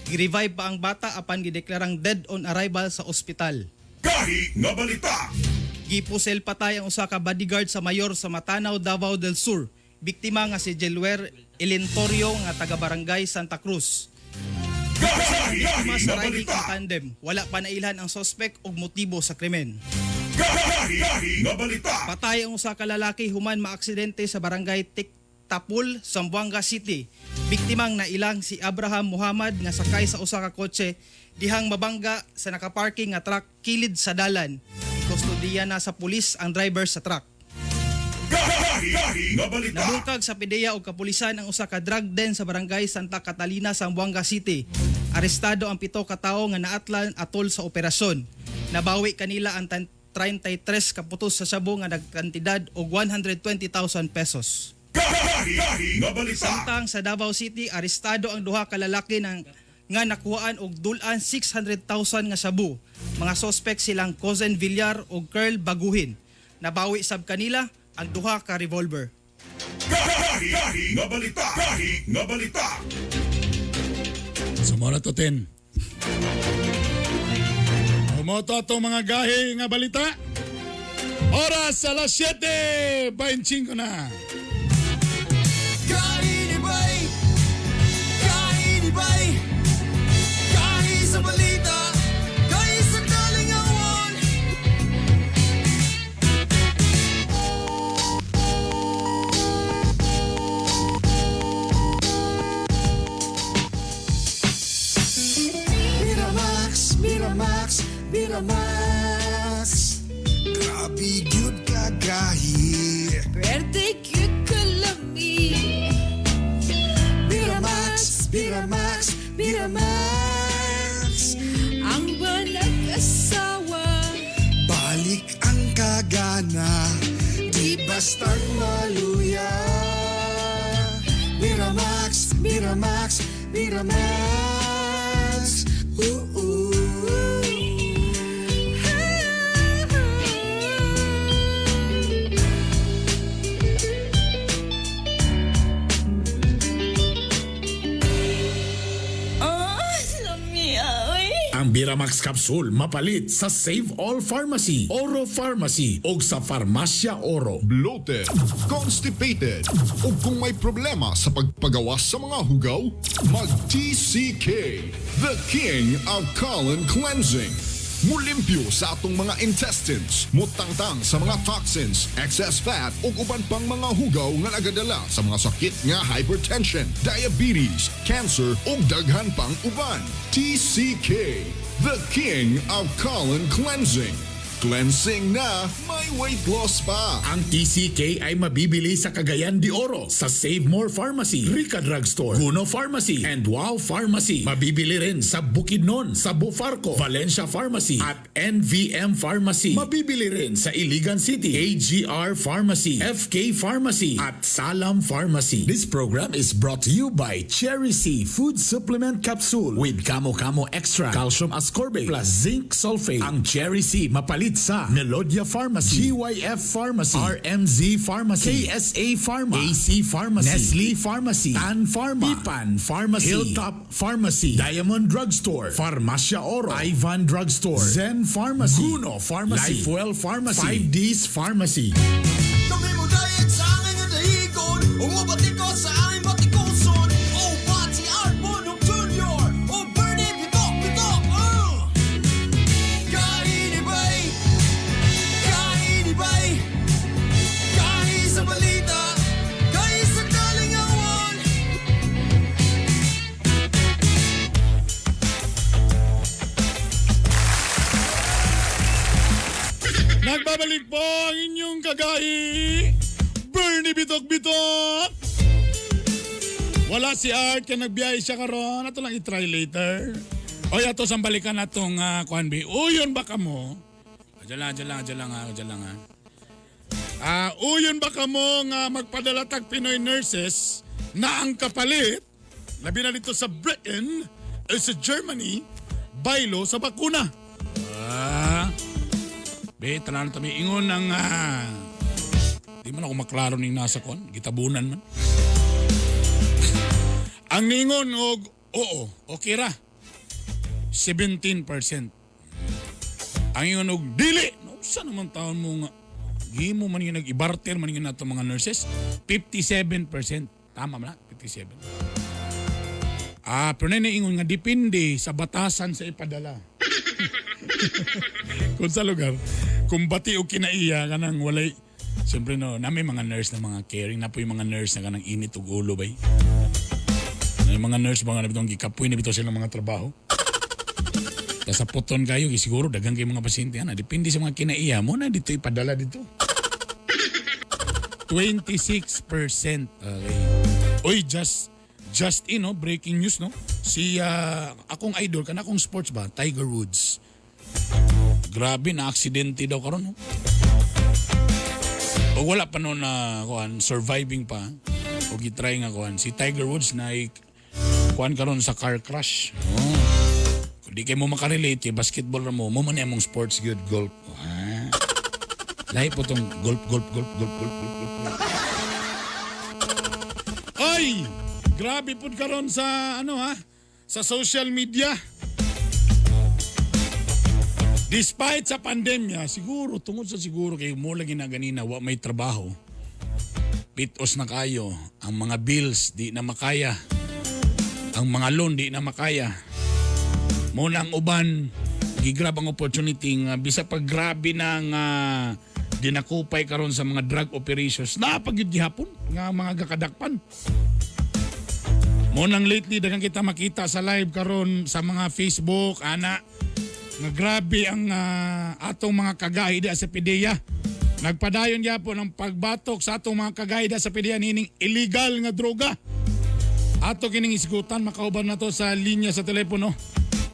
Gi-revive pa ang bata apan gideklarang dead on arrival sa ospital. Gahi nga balita. Gipusel patay ang usa ka bodyguard sa mayor sa Matanao, Davao del Sur. Biktima nga si Jelwer Elentorio nga taga Barangay Santa Cruz. Gahi Biktima nga sa riding balita. in tandem. Wala pa nailhan ang sospek og motibo sa krimen. Gahi nga balita. Patay ang usa ka lalaki human maaksidente sa barangay Tiktapul, Zamboanga City. Biktimang nailang si Abraham Muhammad nga sakay sa usa ka kotse dihang mabangga sa nakaparking nga truck kilid sa dalan. Kustodiya na sa pulis ang driver sa truck. Gahi nga balita. Nabukag sa PDEA og kapulisan ang usa ka drug den sa barangay Santa Catalina, Zamboanga City. Arestado ang 7 ka tawo nga naatlan atol sa operasyon. Nabawi kanila ang 33 ka putos sa shabu nga nagkantidad og 120,000 pesos. Gahi nga balita. Samtang sa Davao City, arestado ang duha ka lalaki ng nga nakuhaan og dulan 600,000 nga shabu. Mga sospek silang Cousin Villar ug Curl Baguhin. Nabawi sab kanila ang duha ka revolver. Gahi nga balita. Gahi nga balita. Sumora to 10. Umoto atong mga gahi nga balita. Oras alas 7:25 na. Kainibay, kainibay, kahi sa balita, kahi sa kalingawan. Miramax, Miramax, Miramax. Grabe gyud kagahi. Pwerte cute kalami. Miramax, Miramax, Miramax. Ang walang asawa. Balik ang kagana, di bastang maluya. Miramax, Miramax, Miramax. Ooh, Oh, lami oy. Ang Biramax Capsule mapalit sa Save All Pharmacy, Oro Pharmacy o sa Farmacia Oro. Bloated, constipated, o kung may problema sa pagpagawas sa mga hugaw, mag-TCK, the king of colon cleansing. Mulimpyo sa atong mga intestines, mutangtang sa mga toxins, excess fat ug uban pang mga hugaw nga nagadala sa mga sakit nga hypertension, diabetes, cancer ug daghan pang uban. TCK, the king of colon cleansing. Cleansing na, may weight loss pa. Ang TCK ay mabibili sa Cagayan de Oro, sa Save More Pharmacy, Rica Drugstore, Guno Pharmacy, and Wow Pharmacy. Mabibili rin sa Bukidnon, sa Bufarco, Valencia Pharmacy, at NVM Pharmacy. Mabibili rin sa Iligan City, AGR Pharmacy, FK Pharmacy, at Salam Pharmacy. This program is brought to you by Cherry C Food Supplement Capsule with Kamo Kamo Extra, Calcium Ascorbate, plus Zinc Sulfate. Ang Cherry C mapalit sa Melodia Pharmacy, GYF Pharmacy, RMZ Pharmacy, KSA Pharma, AC Pharmacy, Nestle Pharmacy, Tan Pharma, Pipan Pharmacy, Hilltop Pharmacy, Diamond Drugstore, Farmacia Oro, Ivan Drugstore, Zen Pharmacy, Guno Pharmacy, Lifewell Pharmacy, 5Ds Pharmacy. Kami mo dayag sa angay nga dahigon, umubati ko sa aming batikuson. Oh, Pati Art Bonok Jr., oh, Bernie Bitok Bitok. Kainibay, kainibay, kahi sa balita, kahi sa kalingawan. Nagbabalik po ang inyong kagahi, Bernie Bitok Bitok! Wala si Art, kaya nagbiyahe siya karon. Ato lang i-try later. O ato sang balikan natong kuan B. Uyon ba kamo? Diyan lang, diyan lang, diyan lang, ha, diyan lang ha. Uyon ba kamo nga magpadala tag Pinoy nurses na ang kapalit, labi na dito sa Britain, o sa Germany, baylo sa bakuna. Be, tanan tami ingon ng Di man ako maklaro ning nasa kon, gitabunan man. Ang ningon og oo, okay ra. 17%. Ang ingon og dili, no, sa naman taon mo nga gimo man yung nag-ibarter man yung nato mga nurses, 57%. Tama man na, 57. Ah, pero na ingon nga depende sa batasan sa ipadala. Kung sa lugar, kung bati o kinaiya kanang walay. Siyempre no, nami mga nurse na mga caring na po yung mga nurse na kanang init ug ulo bay. Na yung mga nurse mga nabitong gikapoy na bitaw silang mga trabaho. Tas sa puton kayo, siguro daghang kay mga pasyente ana. Depende sa mga kinaiya mo na dito ipadala dito. 26%. Okay. Oy, just in, no, breaking news, no. Si akong idol kana akong sports ba, Tiger Woods. Grabe na aksidente daw karon, no. O wala pa noon na kuan, surviving pa. O gitry nga kuan si Tiger Woods na kuan karon sa car crash. Oh. Kung di kay mo makarelate, kay basketball ra mo, mo man among sports good golf. Ah. Lahi po tong golf, golf, golf, golf, golf, golf, golf. Ay! Grabe pud karon sa ano ha? Sa social media. Despite sa pandemya, siguro tungod sa siguro kay mo lagi na ganina wa may trabaho. Pitos na kayo, ang mga bills di na makaya. Ang mga loan di na makaya. Mo na ang uban gigrab ang opportunity nga bisa pag grabe na nga dinakupay karon sa mga drug operations naa pa gyud gihapon nga mga gakadakpan. Mo nang lately daghang kita makita sa live karon sa mga Facebook ana nga grabe ang atong mga kagahi sa PDEA. Nagpadayon gyapon ang pagbatok sa atong mga kagahi sa PDEA nining illegal nga droga. Ato kining isgutan, makauban na to sa linya sa telepono.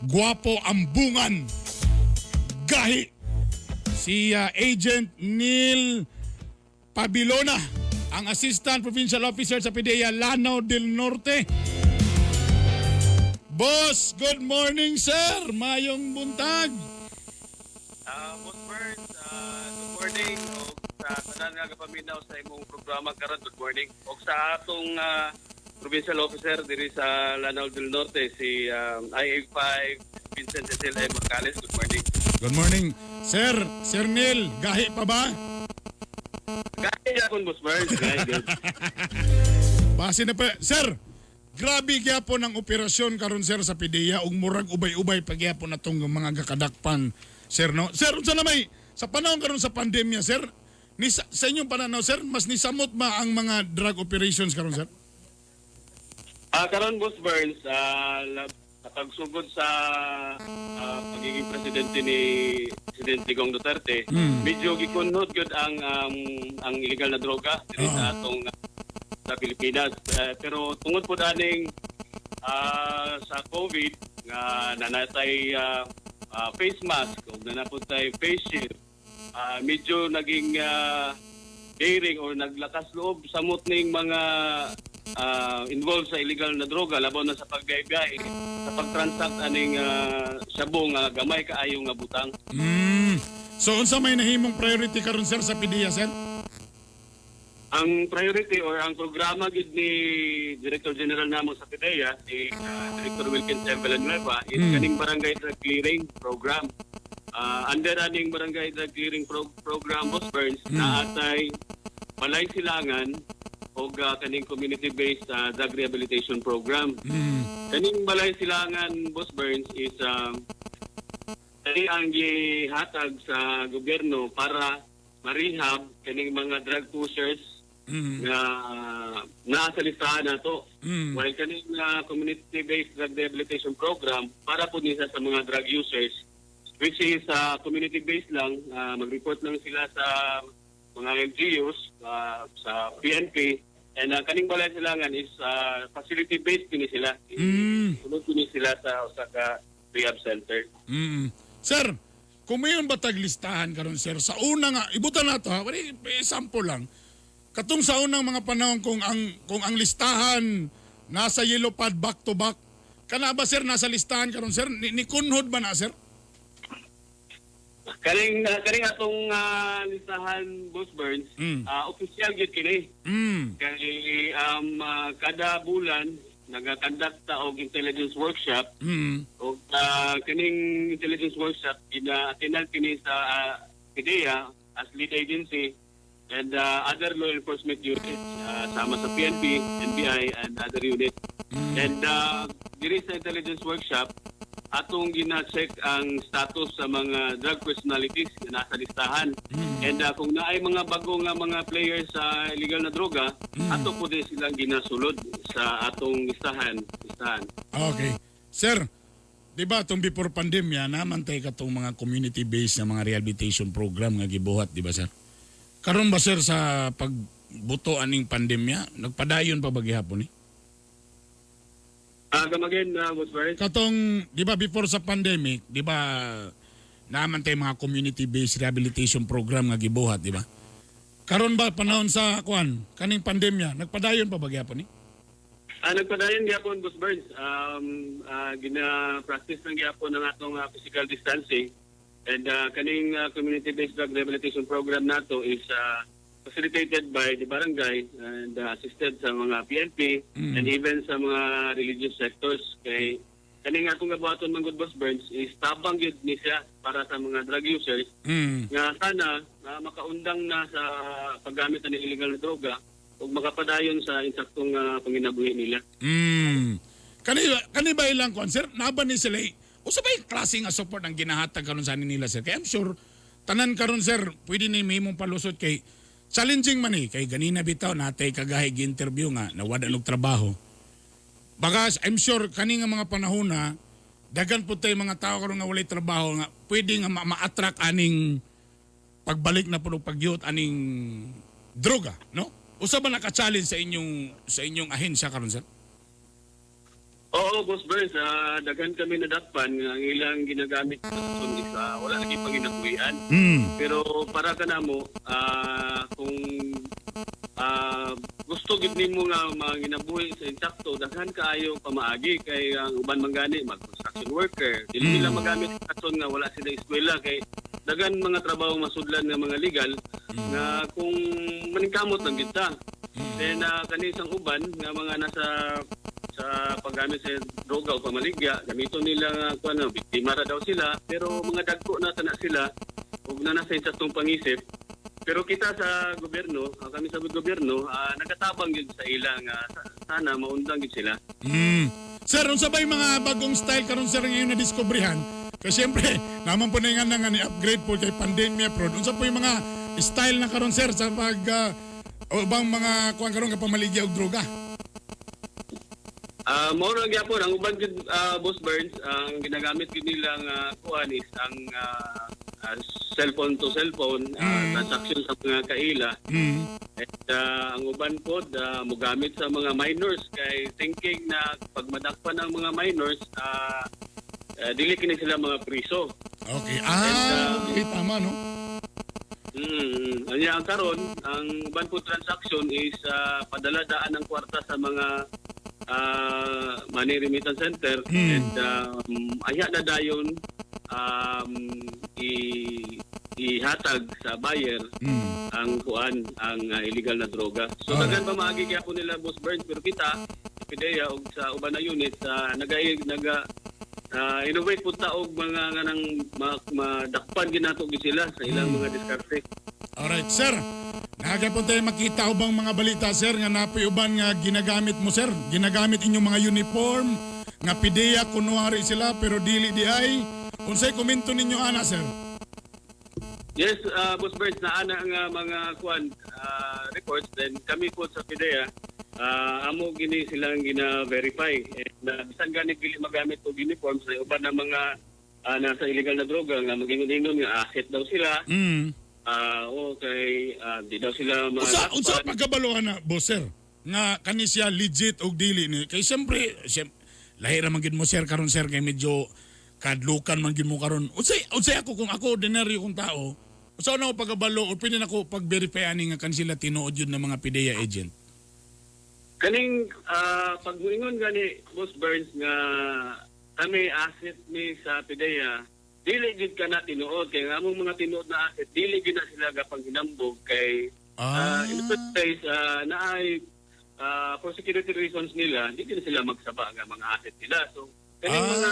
Guwapo ambungan. Gahi. Si Agent Neil Pabilona, ang Assistant Provincial Officer sa PDEA Lanao del Norte. Boss, good morning, sir. Mayong buntag. Boss Bird, good morning. O sa tanan nga gapaminaw sa imong programa karon, good morning. O sa atong provincial officer diri sa Lanao del Norte, si IA5 Vincent Cecil M. Morales, good morning. Good morning. Sir, Sir Neil, gahi pa ba? Gahi akong Boss Bird. Gahi, good. Base na pa. Sir, grabe gyapon ang operasyon karon sir sa PDEA ug murag ubay-ubay pa gyapon atong mga gakadakpan sir, no. Sir, unsa na may sa panahon karon sa pandemya, sir? Ni sa inyong pananaw, sir, mas nisamot ba ang mga drug operations karon, sir? Karon Boss Burns, pagsugod sa pagiging presidente ni Presidente Digong Duterte, medyo gikunhod gyud ang illegal na droga diri sa atong sa Pilipinas. Pero tungod po aning sa COVID nga nanatay face mask ug nanapod tay face shield, medyo naging daring or naglakas loob samot ning mga involved sa illegal na droga, labaw na sa pagbiyahe, sa pagtransact aning sabong nga gamay kaayo nga butang. So unsa may nahimong priority karon sir sa PDEA, sir? Ang priority or ang programa gid ni Director General namo sa PDEA, si Director Wilkins M. Villanueva, is kaning Barangay Drug Clearing Program. Under aning Barangay Drug Clearing Program, Boss Burns, naatay Balay Silangan og kaning community-based drug rehabilitation program. Kaning Balay Silangan, Boss Burns, is kani ang gihatag sa gobyerno para ma-rehab kaning mga drug pushers nga naa sa listahan nato. While kaning community-based drug rehabilitation program para po nisa sa mga drug users, which is community-based lang, mag-report lang sila sa mga LGUs, sa PNP, and kaning Balay Silangan is facility-based kini sila. Sulod kini sila sa usa ka rehab center. Sir, kung mayon ba taglistahan karon sir, sa una nga, ibutan nato ha, wala sample lang. Katong sa unang mga panahon kung ang listahan nasa yellow pad back to back, kana ba sir nasa listahan karon sir? Ni kunhod ba na sir? Kaning atong listahan, Boss Burns, official gyud kini. Kay kada bulan nagakandak ta og intelligence workshop og kaning intelligence workshop gina-attend kini sa PDEA as lead agency and other law enforcement units sama sa PNP, NBI and other units. And diri sa intelligence workshop atong gina-check ang status sa mga drug personalities na nasa listahan. And kung naay mga bago nga mga players sa illegal na droga, ato po din silang ginasulod sa atong listahan. Okay. Sir, di ba itong before pandemya, naman tayo katong mga community-based na mga rehabilitation program nga gibuhat, di ba, sir? Karon ba, sir, sa pagbuto aning pandemya, nagpadayon pa ba gihapon ni? Come again, Boss Burns? Katong, di ba, before sa pandemic, di ba, naman tayo mga community-based rehabilitation program nga gibuhat, di ba? Karon ba panahon sa kuan, kaning pandemya, nagpadayon pa ba gihapon ni? Nagpadayon gyapon, Boss Burns. Gina-practice lang gyapon ang atong physical distancing. And kaning community-based drug rehabilitation program nato is facilitated by the barangay and assisted sa mga PNP and even sa mga religious sectors, kay kaning atong gabuhaton man gud, Boss Burns, is tabang gyud ni siya para sa mga drug users nga sana na makaundang na sa paggamit ng illegal na droga ug makapadayon sa insaktong panginabuhi nila. Kani ba ilang kuan, sir? Naba ni sila eh. Usa ba yung klase nga support ang ginahatag karon sa nila, sir? Kay I'm sure tanan karon, sir, pwede ni mahimong palusot kay challenging man eh. Kay ganina bitaw natay kagahi gi-interview nga nawada og trabaho. Bagas I'm sure kani nga mga panahon na daghan po tayo mga tao karon nga walay trabaho nga pwede nga ma-attract aning pagbalik na po pagyot aning droga, no? Usa ba naka-challenge sa inyong ahensya karon, sir? Oo, Boss Burns, daghan kami nadakpan nga ang ilang ginagamit sa is wala lagi panginabuhian. Pero para kanamo, kung gusto gid nimo nga manginabuhi sa insakto, daghan kaayo pamaagi kay ang uban man gani mag construction worker. Dili nila magamit sa rason nga wala sila eskwela kay daghan mga trabaho masudlan nga mga legal nga kung maningkamot lang gid ta. Then kani isang uban nga mga nasa sa paggamit sa droga o pamaligya, gamiton nila nga kuan, ano, biktima ra daw sila, pero mga dagko na tana sila ug na nasa insaktong pangisip. Pero kita sa gobyerno, kami sa gobyerno, nagatabang gyud sa ilang sana maundang gyud sila. Sir, unsa ba yung mga bagong style karon, sir, ngayon na diskubrihan? Kasi siyempre, naman po na yung nga ni upgrade po kay pandemya prod. Unsa po yung mga style na karon, sir, sa pag o bang mga kuan karon nga pamaligya og droga? Mao ra gyapon ang uban gyud, Boss Burns, ang ginagamit gyud nila nga kuan is ang cellphone to cellphone transaction sa mga kaila. And ang uban pod mogamit sa mga minors kay thinking na pag madakpan ang mga minors, dili kini sila mga priso. Okay. And, Okay, tama, no? Anya ang karon, ang uban po transaction is padala daan ng kwarta sa mga money remittance center and aya na dayon ihatag sa buyer ang kuan, ang illegal na droga. So daghan pa maagi gyapon nila, Boss Burns, pero kita PDEA og sa uban na unit sa naga naga innovate pud ta og mga nganang madakpan ginato gyud sila sa ilang mga diskarte. Alright, sir. Naga po tayo makita ubang mga balita, sir, nga napoy uban nga ginagamit mo, sir. Ginagamit inyong mga uniform, nga PDEA kunwari sila, pero dili di ay. Unsay komento ninyo ana, sir? Yes, Boss Birds, naana nga mga kuan reports, then kami po sa PDEA amo gini silang gina-verify and bisan gani dili magamit og uniform sa uban na mga nasa illegal na droga nga magingon-ingon nga asset daw sila. Okay, di daw sila Unsa pagkabaluan na, boss, sir, nga kani siya legit og dili ni? Kay siyempre, lahi ra man gid mo, sir, karon, sir, kay medyo kadlukan man gid mo karon. Unsay ako, kung ako ordinaryo kong tao, unsa na ako pagkabalo o pwede na ako pag-verify ani nga kan sila tinuod yun ng mga PDEA agent? Kaning pag muingon gani, Boss Burns, nga kami asset ni sa PDEA. Dili gid ka na tinuod kay ang among mga tinuod na asset dili gid na sila gapanghinambog kay in the first place naay for security reasons nila di gid na sila magsaba nga mga asset nila. So kaning mga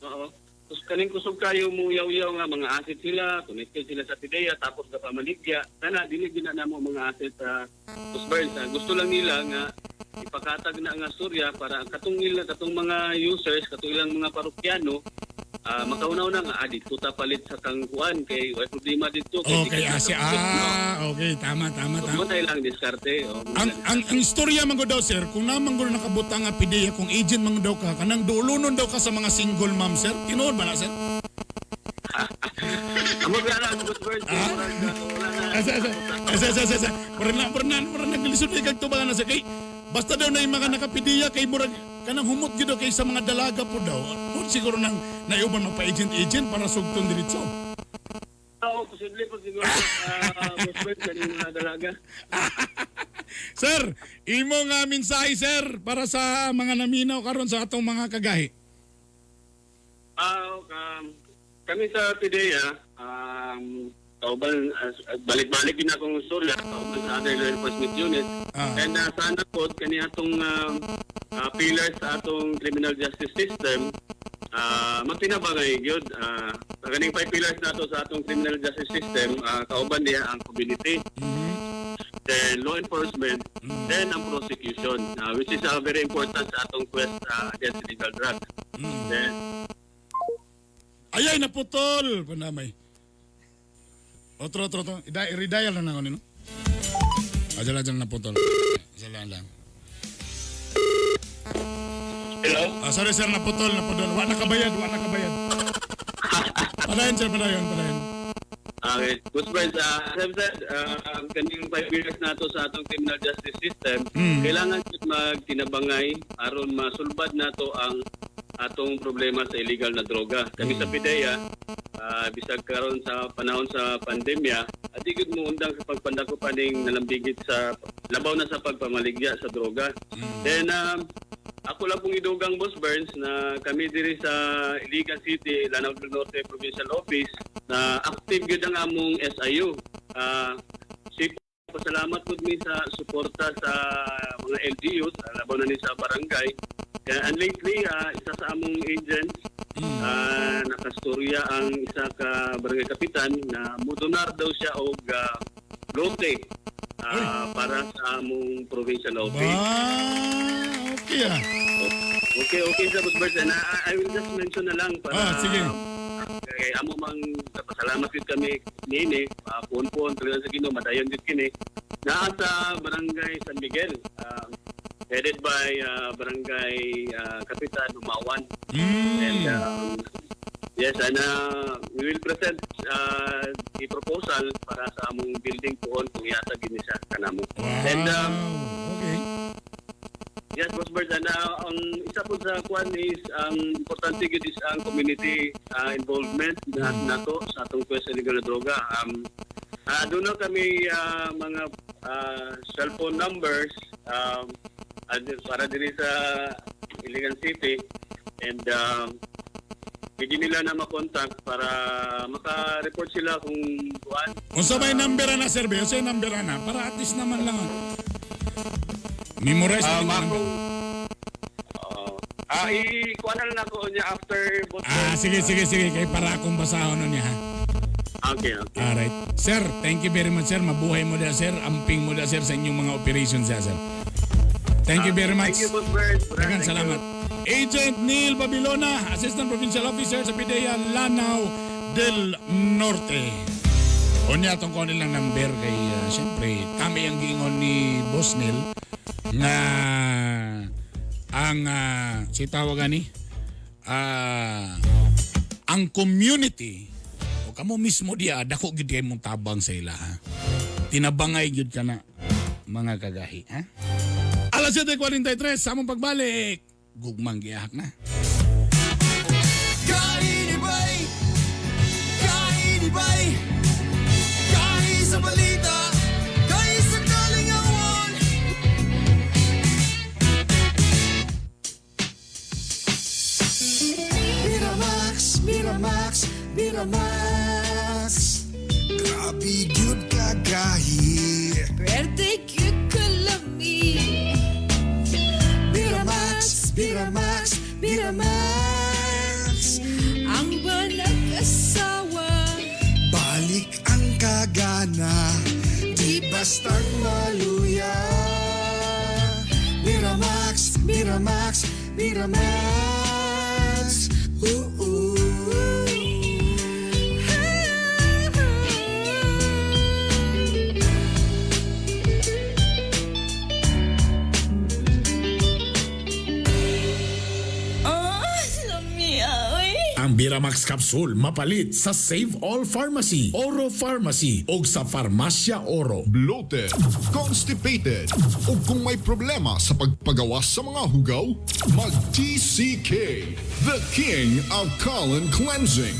Oo. Tapos kaning kusog kayo mo yaw-yaw nga mga asset sila, connected sila sa PDEA tapos gapamaligya. Kana dili gid na namo mga asset sa uh, Gusto lang nila nga ipakatag na nga storya para katong ila katong mga users, katong ilang mga parokyano makauna-una nga dito ta palit sa kangkuan kay way problema dito kay Okay, okay, tama tama So, tama. mo tayo lang diskarte. Oh, Ang istorya man gud daw, sir, kung naman gud nakabutang nga PDEA, kung agent man daw ka, kanang duolonon daw ka sa mga single mom, sir. Tinuod ba na, sir? Amo gara ang good bird. Wala na. Asa asa asa asa asa asa. Murag na naglisod kay kag tubangan na sa kay basta daw na yung mga naka-PDEA kay murag kanang humot gyud daw kay sa mga dalaga po daw. Mo siguro nang naiuban magpa-agent agent para sugton diretso. Oo, posible po siguro good bird kaning mga dalaga. Sir, imo nga mensahe, sir, para sa mga naminaw karon sa atong mga kagahi. Kami sa PDEA, kauban, balik-balik din akong istorya, kauban sa other law enforcement unit. And sana po, kani atong pillars sa atong criminal justice system, magtinabangay gyud. Kaning 5 pillars nato sa atong criminal justice system, kauban niya ang community, then law enforcement, then ang prosecution, which is very important sa atong quest against illegal drugs. Then, Ayay, naputol! Panamay. Otro, otro, otro. I-redial na na ako nino. Ajal, ajal, naputol. Ajal lang. Hello? Sorry sir, naputol, naputol. Wa nakabayad, wa nakabayad. Padayon sir, padayon, padayon. Okay. Good friends, as I've said, kaning 5 years nato sa atong criminal justice system, kailangan jud magtinabangay aron masulbad nato ang atong problema sa illegal na droga. Kami sa PDEA, bisag karon sa panahon sa pandemya, adi gud mo undang sa pagpandako paning nalambigit sa labaw na sa pagpamaligya sa droga. Then ako lang pong idugang, Boss Burns, na kami diri sa Iligan City, Lanao del Norte Provincial Office, na active gyud ang among SIU. Si pasalamat pud mi sa suporta sa mga LGUs, labaw na ni sa barangay. And lately, isa sa among agents, nakastorya ang isa ka barangay kapitan na mudonar daw siya og lote para sa among provincial office. Okay ah. Okay sa Boss Bert. And I will just mention na lang para sige. Kay amo mang pasalamat gyud kami niini, puon-puon tuloy sa Ginoo madayon gyud kini. Naa sa Barangay San Miguel, headed by Barangay Kapitan Umawan. And yes, and we will present the proposal para sa among building puon kung ihatag gini siya kanamo. And okay. Yes, Boss Bert, and ang isa po sa kwan is ang importante gyud is ang community involvement na nato sa atong quest sa illegal na droga. Doon na kami mga cellphone numbers para diri sa Iligan City, and pwede nila na makontak para maka-report sila kung kuan. Unsa may number na, sir? Unsa may number na? Para at least naman lang. Memorize na number. I-kuan na lang ako niya after, Boss. Sige, sige, sige. Kay para akong basahon nun niya, ha? Okay, okay. Alright. Sir, thank you very much, sir. Mabuhay mo da, sir. Amping mo da, sir, sa inyong mga operations, sir. Thank you very much. Thank you, Boss Bert. Daghang salamat. Agent Neil Babilona, Assistant Provincial Officer sa PDEA Lanao del Norte. Unya atong kuha nilang number kay siyempre kami ang giingon ni Boss Neil nga ang si tawagan ni ang community o kamo mismo diya dako gyud kay mong tabang sa ila, ha. Tinabangay gyud ka na mga kagahi, ha. Alas 7:43 sa among pagbalik. Gugmang gihak na. Kainibay, kainibay, kahi sa balita, kahi sa kalingawan. Miramax, Miramax, Miramax. Grabe gyud kagahi. Pwerte gyud kalami. Miramax, Miramax, Miramax. Ang banag-asawa. Balik ang kagana, di bastang maluya. Miramax, Miramax, Miramax. Ooh, ooh. Oh, lamia, oy. Ang Biramax Capsule mapalit sa Save All Pharmacy, Oro Pharmacy o sa Farmacia Oro. Bloated, constipated, o kung may problema sa pagpagawas sa mga hugaw, mag-TCK, the king of colon cleansing.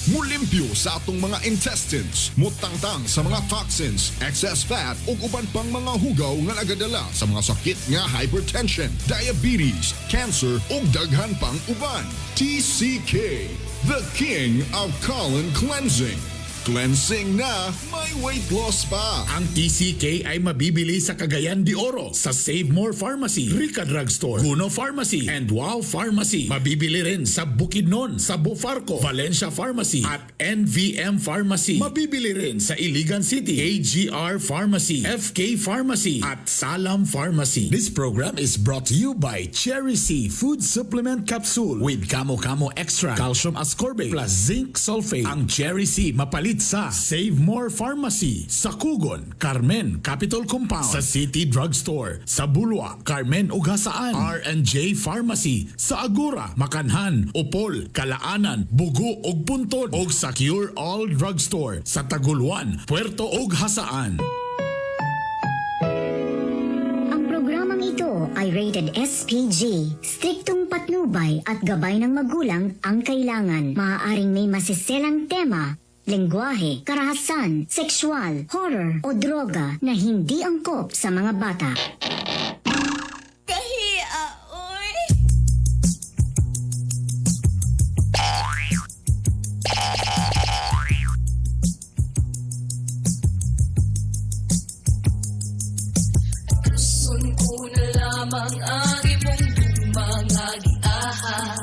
Mulimpyo sa atong mga intestines, mutangtang sa mga toxins, excess fat ug uban pang mga hugaw nga nagadala sa mga sakit nga hypertension, diabetes, cancer ug daghan pang uban. TCK, the king of colon cleansing. Cleansing na, may weight loss pa. Ang TCK ay mabibili sa Cagayan de Oro, sa Save More Pharmacy, Rica Drugstore, Guno Pharmacy, and Wow Pharmacy. Mabibili rin sa Bukidnon, sa Bufarco, Valencia Pharmacy, at NVM Pharmacy. Mabibili rin sa Iligan City, AGR Pharmacy, FK Pharmacy, at Salam Pharmacy. This program is brought to you by Cherry C Food Supplement Capsule with Kamo Kamo Extra, Calcium Ascorbate, plus Zinc Sulfate. Ang Cherry C mapalit sa Save More Pharmacy, sa Kugon, Carmen, Capitol Compound, sa City Drugstore, sa Bulwa, Carmen ug Jasaan, R&J Pharmacy, sa Agora, Makanhan, Opol, Calaanan, Bugo ug Puntod, ug sa Cure All Drugstore, sa Taguluan, Puerto ug Jasaan. Ang programang ito ay rated SPG. Striktong patnubay at gabay ng magulang ang kailangan. Maaaring may masiselang tema, lengguwahe, karahasan, sexual, horror o droga na hindi angkop sa mga bata. Kahia, oy. Gusto ko na lamang ang imong mga giahak.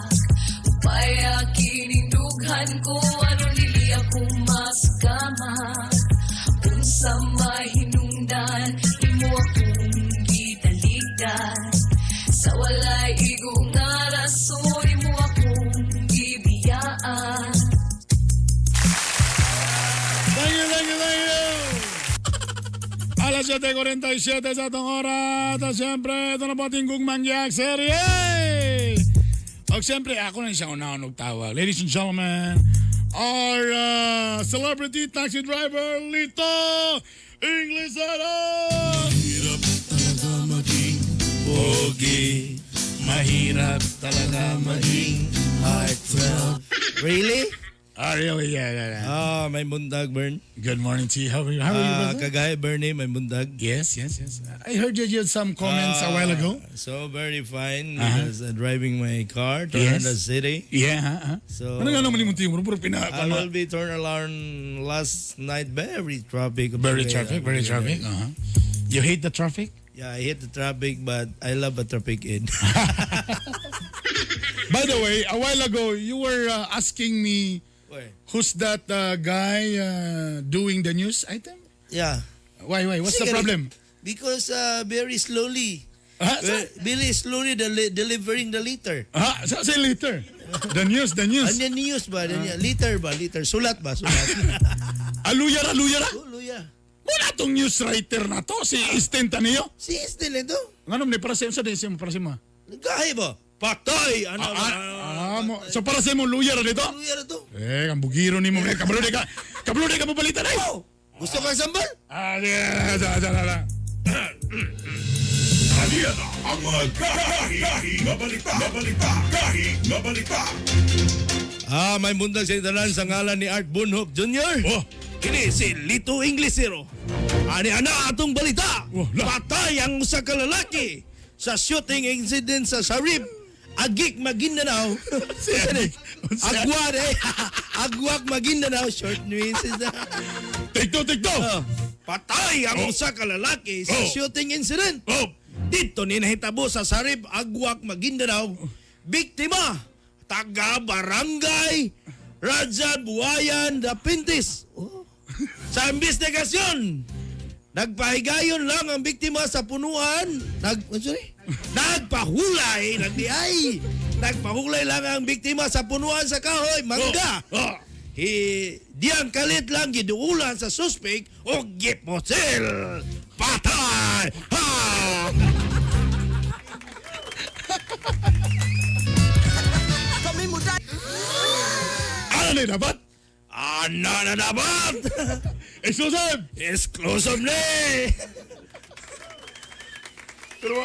Upaya kining dughan ko aron dili ako maskama. Unsa may hinungdan imo akong gitalikdan. Sa walay igo nga rason imo akong gibiyaan. Thank you, thank you, thank you. Alas 7:47 sa atong oras. At siyempre, ito na po ating Gugmang Yak Serye. O siyempre, ako na siyang unahon og tawag. Ladies and gentlemen, our celebrity taxi driver, Lito Inglesero! Mahirap talaga maging pogi. Mahirap talaga maging heartthrob. Really? Ah, really? Yeah. Ah, may bundag, Bern. Good morning to you. How are you, how are you, Ah, brother? Kagahi, Bernie, may bundag. Yes. I heard you had some comments a while ago. So very fine because I'm driving my car to the city. Yeah. So Ano nga naman yung timo? Puro pina, I will be turn around last night. Very traffic. Very traffic, very traffic. You hate the traffic? Yeah, I hate the traffic, but I love a traffic in. By the way, a while ago, you were asking me Where? who's that guy doing the news item? Yeah. Why? What's the Sige, problem? Because very slowly. Ah, Very slowly delivering the liter. Ah, sa liter. The news, the news. Ano news ba? The Liter ba? Liter. Sulat ba? Sulat. Aluya ra, aluya ra. Oh, luya. Muna tong news writer na to, si Isten Taneo. Si Isten ito. Nga naman, para sa sa din, para sa mo. Gahi ba? Patay! Ano ba? Ah, mo, so para sa mo, luya ra dito? Luya ra to. Eh, ang bugiro ni mo. Eh, kabalo di ka. Kabalo di ka mabalitan ay. Oh, gusto kang sambal? Ah, yeah, sa, sa, sa, sa. Aniya na ang mga gahi, gahi, nga balita, nga balita, gahi, nga balita. Ah, may bundag sa italan sa ngalan ni Art Bunhok Jr. Oh. Kini si Lito Inglesero. Ani ana atong balita. Oh, la. Patay ang usa ka lalaki sa shooting incident sa Sharif, Agik Maguindanao. Agwa eh. Agwak Maguindanao. Short news is na. Take two, take two. Patay ang usa ka lalaki sa Oh. shooting incident. Oh. Dito ni nahitabo sa Sarib, Agwak, Maguindanao. Biktima, taga Barangay Raja Buayan, Dapintis. Oh. Sa investigasyon, nagpahigayon lang ang biktima sa punuan. Nag, ano, sorry? Nagpahulay, nagdiay. Nagpahulay lang ang biktima sa punuan sa kahoy, mangga. Oh. Hi, diyang kalit lang giduulan sa suspect o giposil. Patay! Ha! Kami mo Ano na dapat? Ano na dapat? Exclusive! Exclusive ni! Pero,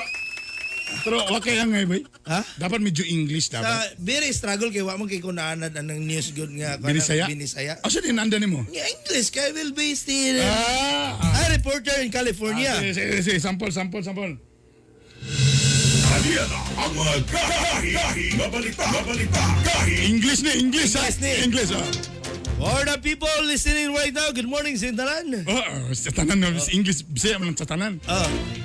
pero okay ang ngay, boy. Ha? Dapat medyo English Sa dapat. very struggle kay wa man kay kunaanad anang news good nga kanang Binisaya? Binisaya. Asa din anda nimo? Nga English kay will be still. Ah! A reporter in California. Ah, sige, sige, sige. Sample, sample, sample. Aliyan na ang mga gahi, gahi, mabalita, mabalita, gahi. English ni, English ha? English ni. English ha? For the people listening right now, good morning Sintalan. Oh, oh, sa tanan, no? English, Bisaya man lang sa tanan.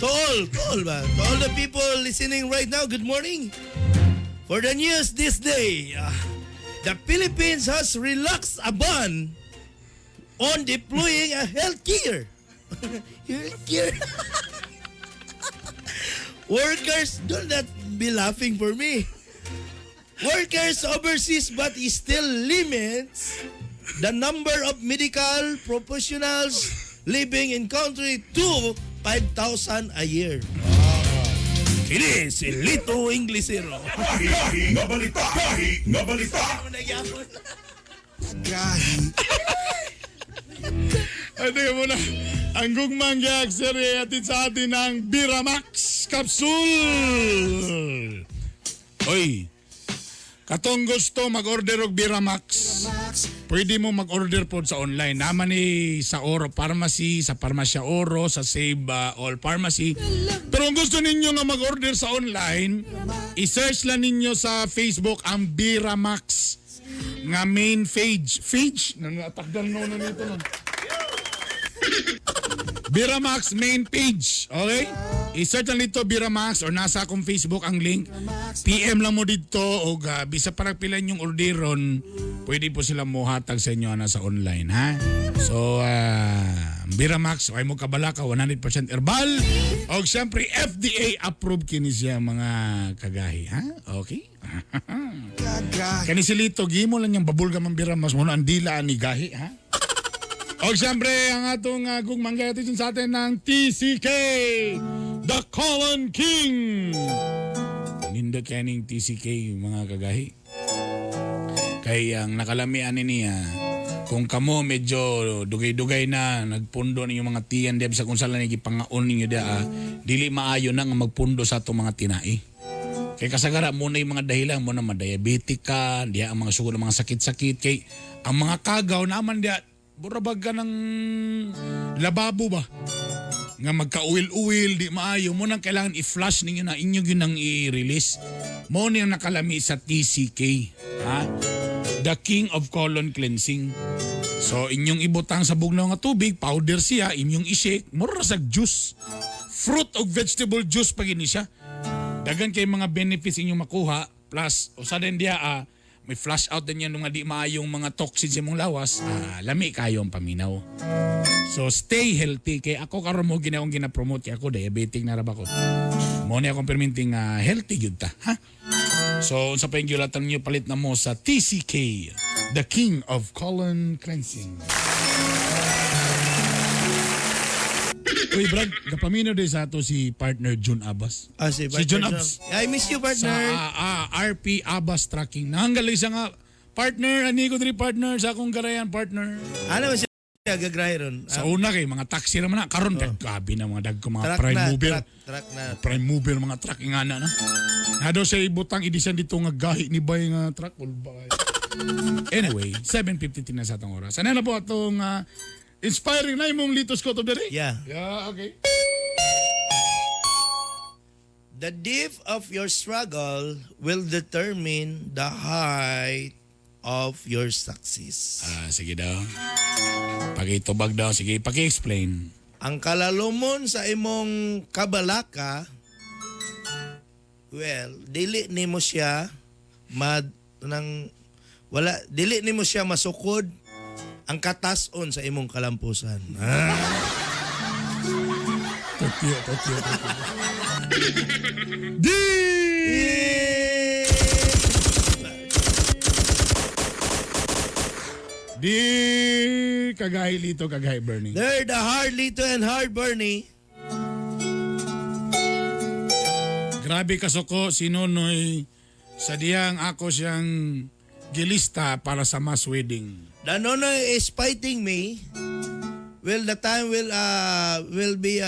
To all ba? To all the people listening right now, good morning. For the news this day, the Philippines has relaxed a ban on deploying a healthcare. Healthcare. Workers, do not be laughing for me. Workers overseas but still limits the number of medical professionals living in country to 5,000 a year. Kini si Lito Inglesero. Gahi, gahi, mabalita, gahi, mabalita. Ay, teka muna. Ang gugmang gag serye atid sa atin ang Biramax Capsule. Oy, katong gusto mag-order og Biramax, pwede mo mag-order po sa online. Naman ni sa Oro Pharmacy, sa Parmasya Oro, sa Save All Pharmacy. Pero kung gusto ninyo nga mag-order sa online, i-search lang ninyo sa Facebook ang Biramax nga main page. Page? Nanatakdan no na nito nun. Biramax main page. Okay? I-search lang dito Biramax or nasa akong Facebook ang link. PM lang mo dito o bisa para pila yung orderon, pwede po sila mohatag sa inyo ana sa online ha. So Biramax, ay mo kabala ka 100% herbal. Og siyempre FDA approved kini siya mga kagahi ha. Okay? Kani si Lito, gimo lang yung babulgam ang Biramax mo na ang dila ni gahi ha. O siyempre, ang atong gugmang gayatisin sa atin ng TCK, The Colon King. Nindot kaya ning TCK, mga kagahi. Kay ang nakalamian ni niya, kung kamo medyo dugay-dugay na nagpundo ninyo mga tiyan deb sa kung saan lang gipangaon ninyo da, dili maayo na nga magpundo sa atong mga tinai. Kay kasagara mo na yung mga dahilan mo na madiabetic ka, diya ang mga sugod ng mga sakit-sakit kay ang mga kagaw naman diya burabag ka ng lababo ba nga magka-uwil-uwil di maayo mo nang kailangan i-flush ninyo na inyo gyud nang i-release mo ni ang nakalami sa TCK, ha, the king of colon cleansing. So inyong ibutang sa bugnaw nga tubig, powder siya, inyong i-shake, mura sa juice, fruit og vegetable juice pag ini siya. Dagan kay mga benefits inyong makuha plus usa din diya may flush out din yan mga di maayong mga toxins sa imong lawas, lami kayo ang paminaw. So stay healthy kay ako karon mo ginaong gina-promote kay ako diabetic na ra ba ko. Mo ni akong perminting healthy gyud ta, ha? So unsa pa yung gilatan niyo palit na mo sa TCK, the king of colon cleansing. Uy, Brad, gapaminaw din sa ato si partner Jun Abbas. Ah, si, Si Jun Abbas. I miss you, partner. Sa RP Abbas Trucking. Nanggaling siya nga, partner, ani ko diri partner sa akong garayan, partner. Ano ba siya gagrahe ron? Sa una kay mga taxi naman na karon oh. Grabe na mga dagko mga Truck prime na, mover. truck na. Prime mover mga truck ingana na. Na daw siya ibutang idisan dito nga gahi ni bay nga truck ulba kayo. Anyway, 7:53 na sa atong oras. Ano na po atong inspiring na imong Litos Quote of the Day? Yeah. Yeah, okay. The depth of your struggle will determine the height of your success. Ah, sige daw. Pakitubag daw. Sige, paki-explain. Ang kalalumon sa imong kabalaka, well, dili nimo siya mad nang wala dili nimo siya masukod ang katason sa imong kalampusan. Ah. Tokyo, Tokyo, Tokyo. Di! Di kagay Lito, kagay Bernie. They're the hard Lito and hard Bernie. Grabe kasuko si Nonoy sa diyang ako siyang gilista para sa mass wedding. The Nonoy is fighting me. Will the time will be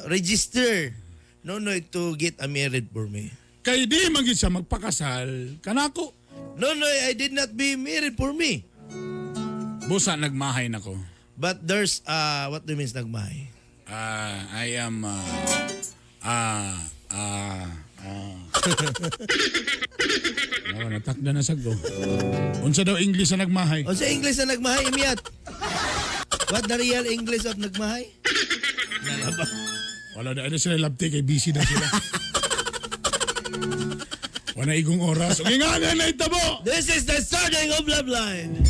register Nonoy to get a married for me. Kay di man gid siya magpakasal kanako. Nonoy, I did not be married for me. Busa nagmahay nako. But there's what do you mean nagmahay? I am Oh, natakda na sa go. Unsa daw English sa nagmahay? Unsa English na nagmahay imyat? What the real English of nagmahay? Nalaba. Wala na ano sila labti kay busy na sila. Wala igong oras. Okay nga na na itabo. This is the starting of Love Line.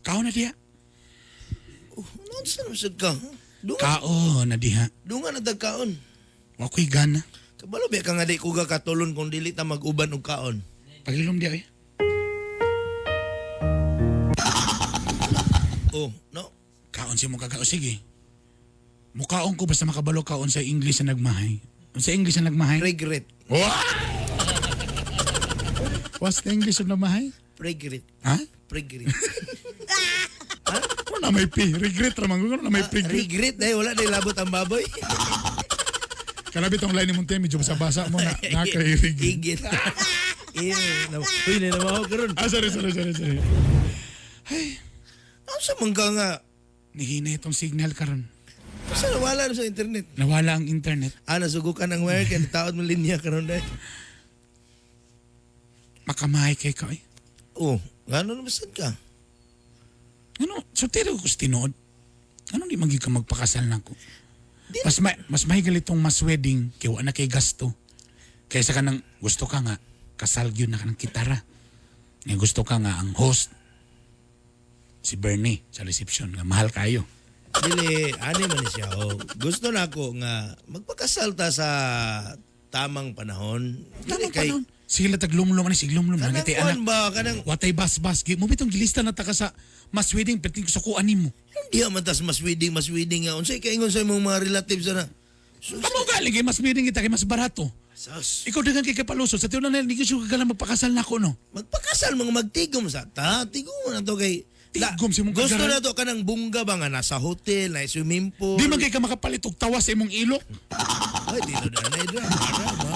Kao na diha. Unsa naman sad ka? Dunga, Kao na diha. dunga na dagkaon. Wa ko'y gana. Kabalo ba ka nga di ko ga katulon kung dili ta mag-uban og kaon. Pagilom diha eh. Oh, no. Kaon siya mo kagao. Sige. Mukaon ko basta makabalo kaon sa English na nagmahay. Sa English na nagmahay? Regret. What? What's the English of nagmahay? Regret. Ha? Regret. Ano na may P? Regret ramang. Ano na may P? Regret eh wala na labot ang baboy. Kalabi tong line ni Monte, medyo basa-basa mo na. Nakay-regret. Igit. Eh, uy, namaho karon. Ah, sorry, sorry, sorry, sorry. Asa man ka nga? Nihina itong signal karon. Asa nawala na sa internet? Nawala ang internet. Ah, nasugukan ang wire kaya nitaod mo linya karon dahil. Makamahay kay ka eh. Oh, ngano naman sad ka? Ano, soltero ko sa tinuod. Ano di magyud ka magpakasal na ko? Mas mahigal itong mas wedding kay wa na kay gasto. Kaysa ka nang gusto ka nga kasal gyud na ka ng kitara. Nga gusto ka nga ang host si Bernie sa reception nga mahal kayo. Dili, ani man ni siya. Oh, gusto na ako nga magpakasal ta sa tamang panahon. Dili Tamang kay panahon. Sige lang taglumlum ani sige lumlum Kanang nang kuan anak. ba kanang Watay bas-bas gi mo bitong gilista na ta ka sa mas wedding perting sukuan nimo. Di man tas mas wedding nga unsay kaingon sa imong mga relatives na. Kamo galing kay mas wedding kita kay mas barato. Sus. Ikaw dagan kay kapalusot sa tiyon na negosyo ka lang magpakasal nako no. Magpakasal mga magtigom sa ta, tigom na to kay Tigom si mong Gusto kagaran. na to kanang bungga ba nga nasa hotel, na swimming pool. Di man kay ka makapalit og tawas sa imong ilok. Ay, di na na na.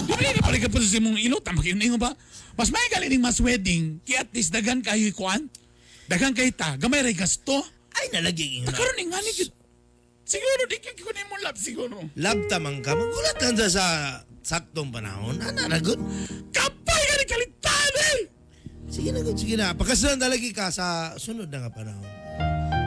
Di ba ka palit ka pa sa imong ilok? Tama kayo ingon ba? Mas may galing ning mas wedding, kay at least dagan kayo ikuan. Dagan kay ta, gamay ray gasto. Ay nalagi ingon. Karon ni ngani gyud. Siguro di kay kunin mo love siguro. Love ta man ka, magulat lang sa saktong panahon. Ana na good. Kapay ka ni kalitan eh! Sige na good, sige na. Pakasalan talaga ka sa sunod na nga panahon.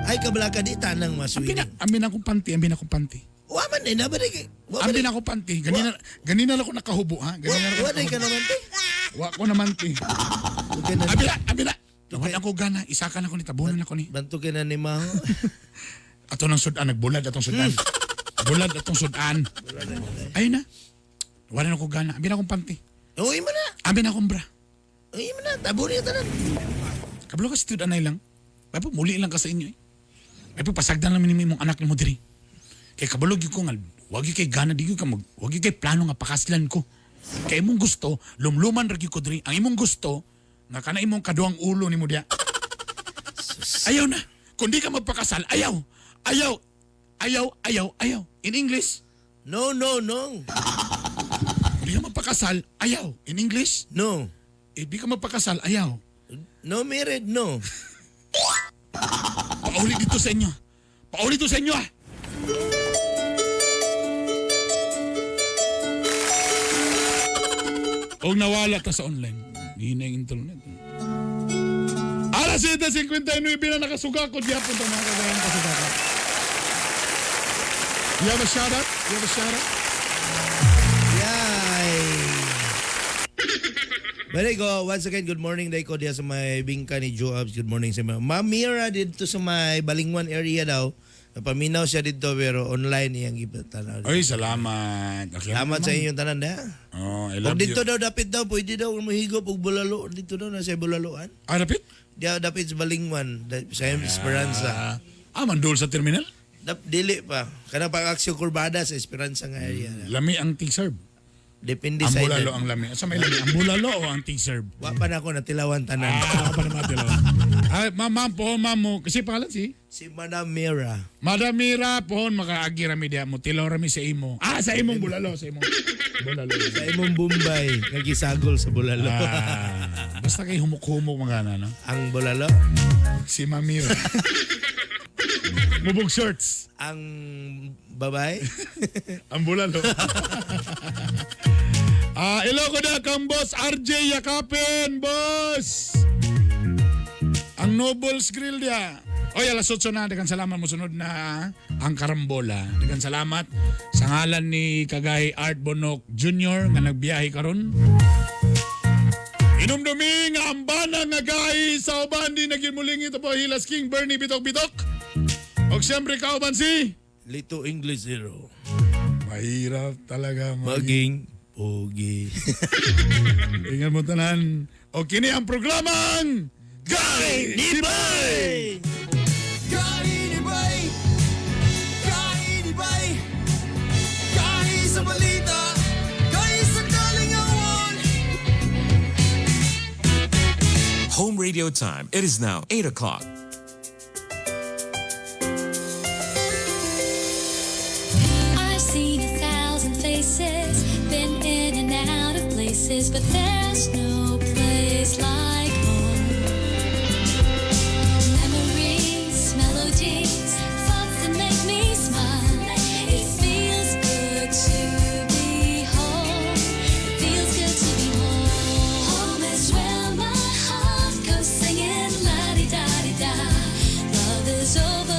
Ay kabala ka di tanang mas wedding. Amin akong panty, amin akong panty. Wa man eh, na ba di wa Amin akong panty. Ganina, ganina lang ako nakahubo ha. Ganina lang ako Wa ka naman te. Wa ko naman te. Abi na, abi na. Nawala ko gana, isakan ako ni tabunan ako ni. Bantukin na ni Maho. Ato ng sudan, nagbulad atong sudan. Bulad atong sudan. Ayun na. Wala na ko gana. Abi na akong panty. Uy mo na. Abi na akong bra. Uy mo na, tabunin tanan. Kabalo ka sa tudan lang. Ay po, muli lang ka sa inyo eh. Ay po, pasagdan lang ni imong anak nimo diri. Kay kabalo gyud ko nga, wag gyud kay gana, di gyud ka mag, wag gyud kay plano nga pakaslan ko. Kay imong gusto, lumluman ra gyud ko diri. Ang imong gusto, nga kana imong kaduang ulo nimo diya. Ayaw na. Kung di ka magpakasal, ayaw. Ayaw. Ayaw, ayaw, ayaw. In English? No, no, no. Kung di ka magpakasal, ayaw. In English? No. Eh, di ka magpakasal, ayaw. No married, no. Pauli dito sa inyo. Pauli dito sa inyo ah. Og nawala ta sa online. Hina yung internet. Alas 7:59 na nakasugakod. Yapon ta mga kagayan kasugakod. You have a shout out? You have a shout out? Yay! But go, once again, good morning day ko diya sa may bingka ni Joe Abs. Good morning sa mga. Ma'am Mira dito sa may Balingwan area daw. Napaminaw siya dito pero online iyang gipatanaw. Ay, salamat. Okay, Salamat sa ma'am. inyong tanan da. Oh, I Ug love dito you. daw dapit daw pwede daw mohigop og bulalo dito daw nasa bulaloan. Ah, dapit? Diya dapit sa Balingwan, sa Esperanza. Ah, mandol sa terminal? Dili pa. Kana pag Aksyo Kurbada sa Esperanza nga area. Lami ang tig-serve. Depende Ang sa bulalo ang lami. Sa may lami, ang bulalo o ang tig-serve? Wa pa na ako natilawan tanan. Ah, wa pa na matilawan. Ay, ma'am, ma'am, pohon, ma'am mo. Kasi pangalan si? Si Madam Mira. Madam Mira, pohon, makaagi rami diya mo. Tilaw rami sa imo. Ah, sa imong bulalo. Sa imong bulalo. Sa imong Bombay, nagisagol sa bulalo. Ah, basta kay humok-humok mga na, no? Ang bulalo? Si Ma'am Mira. Mubog shorts. Ang babae? Ang bulalo. Ah, hello ko na kang boss RJ Yakapin, boss. Ang Nobles Grill dia. Oy, alas 8 na. Dagan salamat mo sunod na ang karambola. Dagan salamat sa ngalan ni Kagay Art Bonok Jr. nga nagbiyahe karon. Inumdumi nga ambana nga gahi sa uban di naging ito po Hilas King Bernie Bitok Bitok. Og siyempre kauban si Lito English Zero. Mahirap talaga maging pogi. Ingat mo tanan. O kini ang programang Gay ni Bay! Gay ni Bay! Gay ni Bay! Gay sa balita! Gay sa kalingawan! Home radio time. It is now 8 o'clock. I've seen 1,000 faces, been in and out of places, but there's no place like home. Memories, melodies, thoughts that make me smile. It feels good to be home. It feels good to be home. Home is where my heart goes singing la di da di da. Love is over.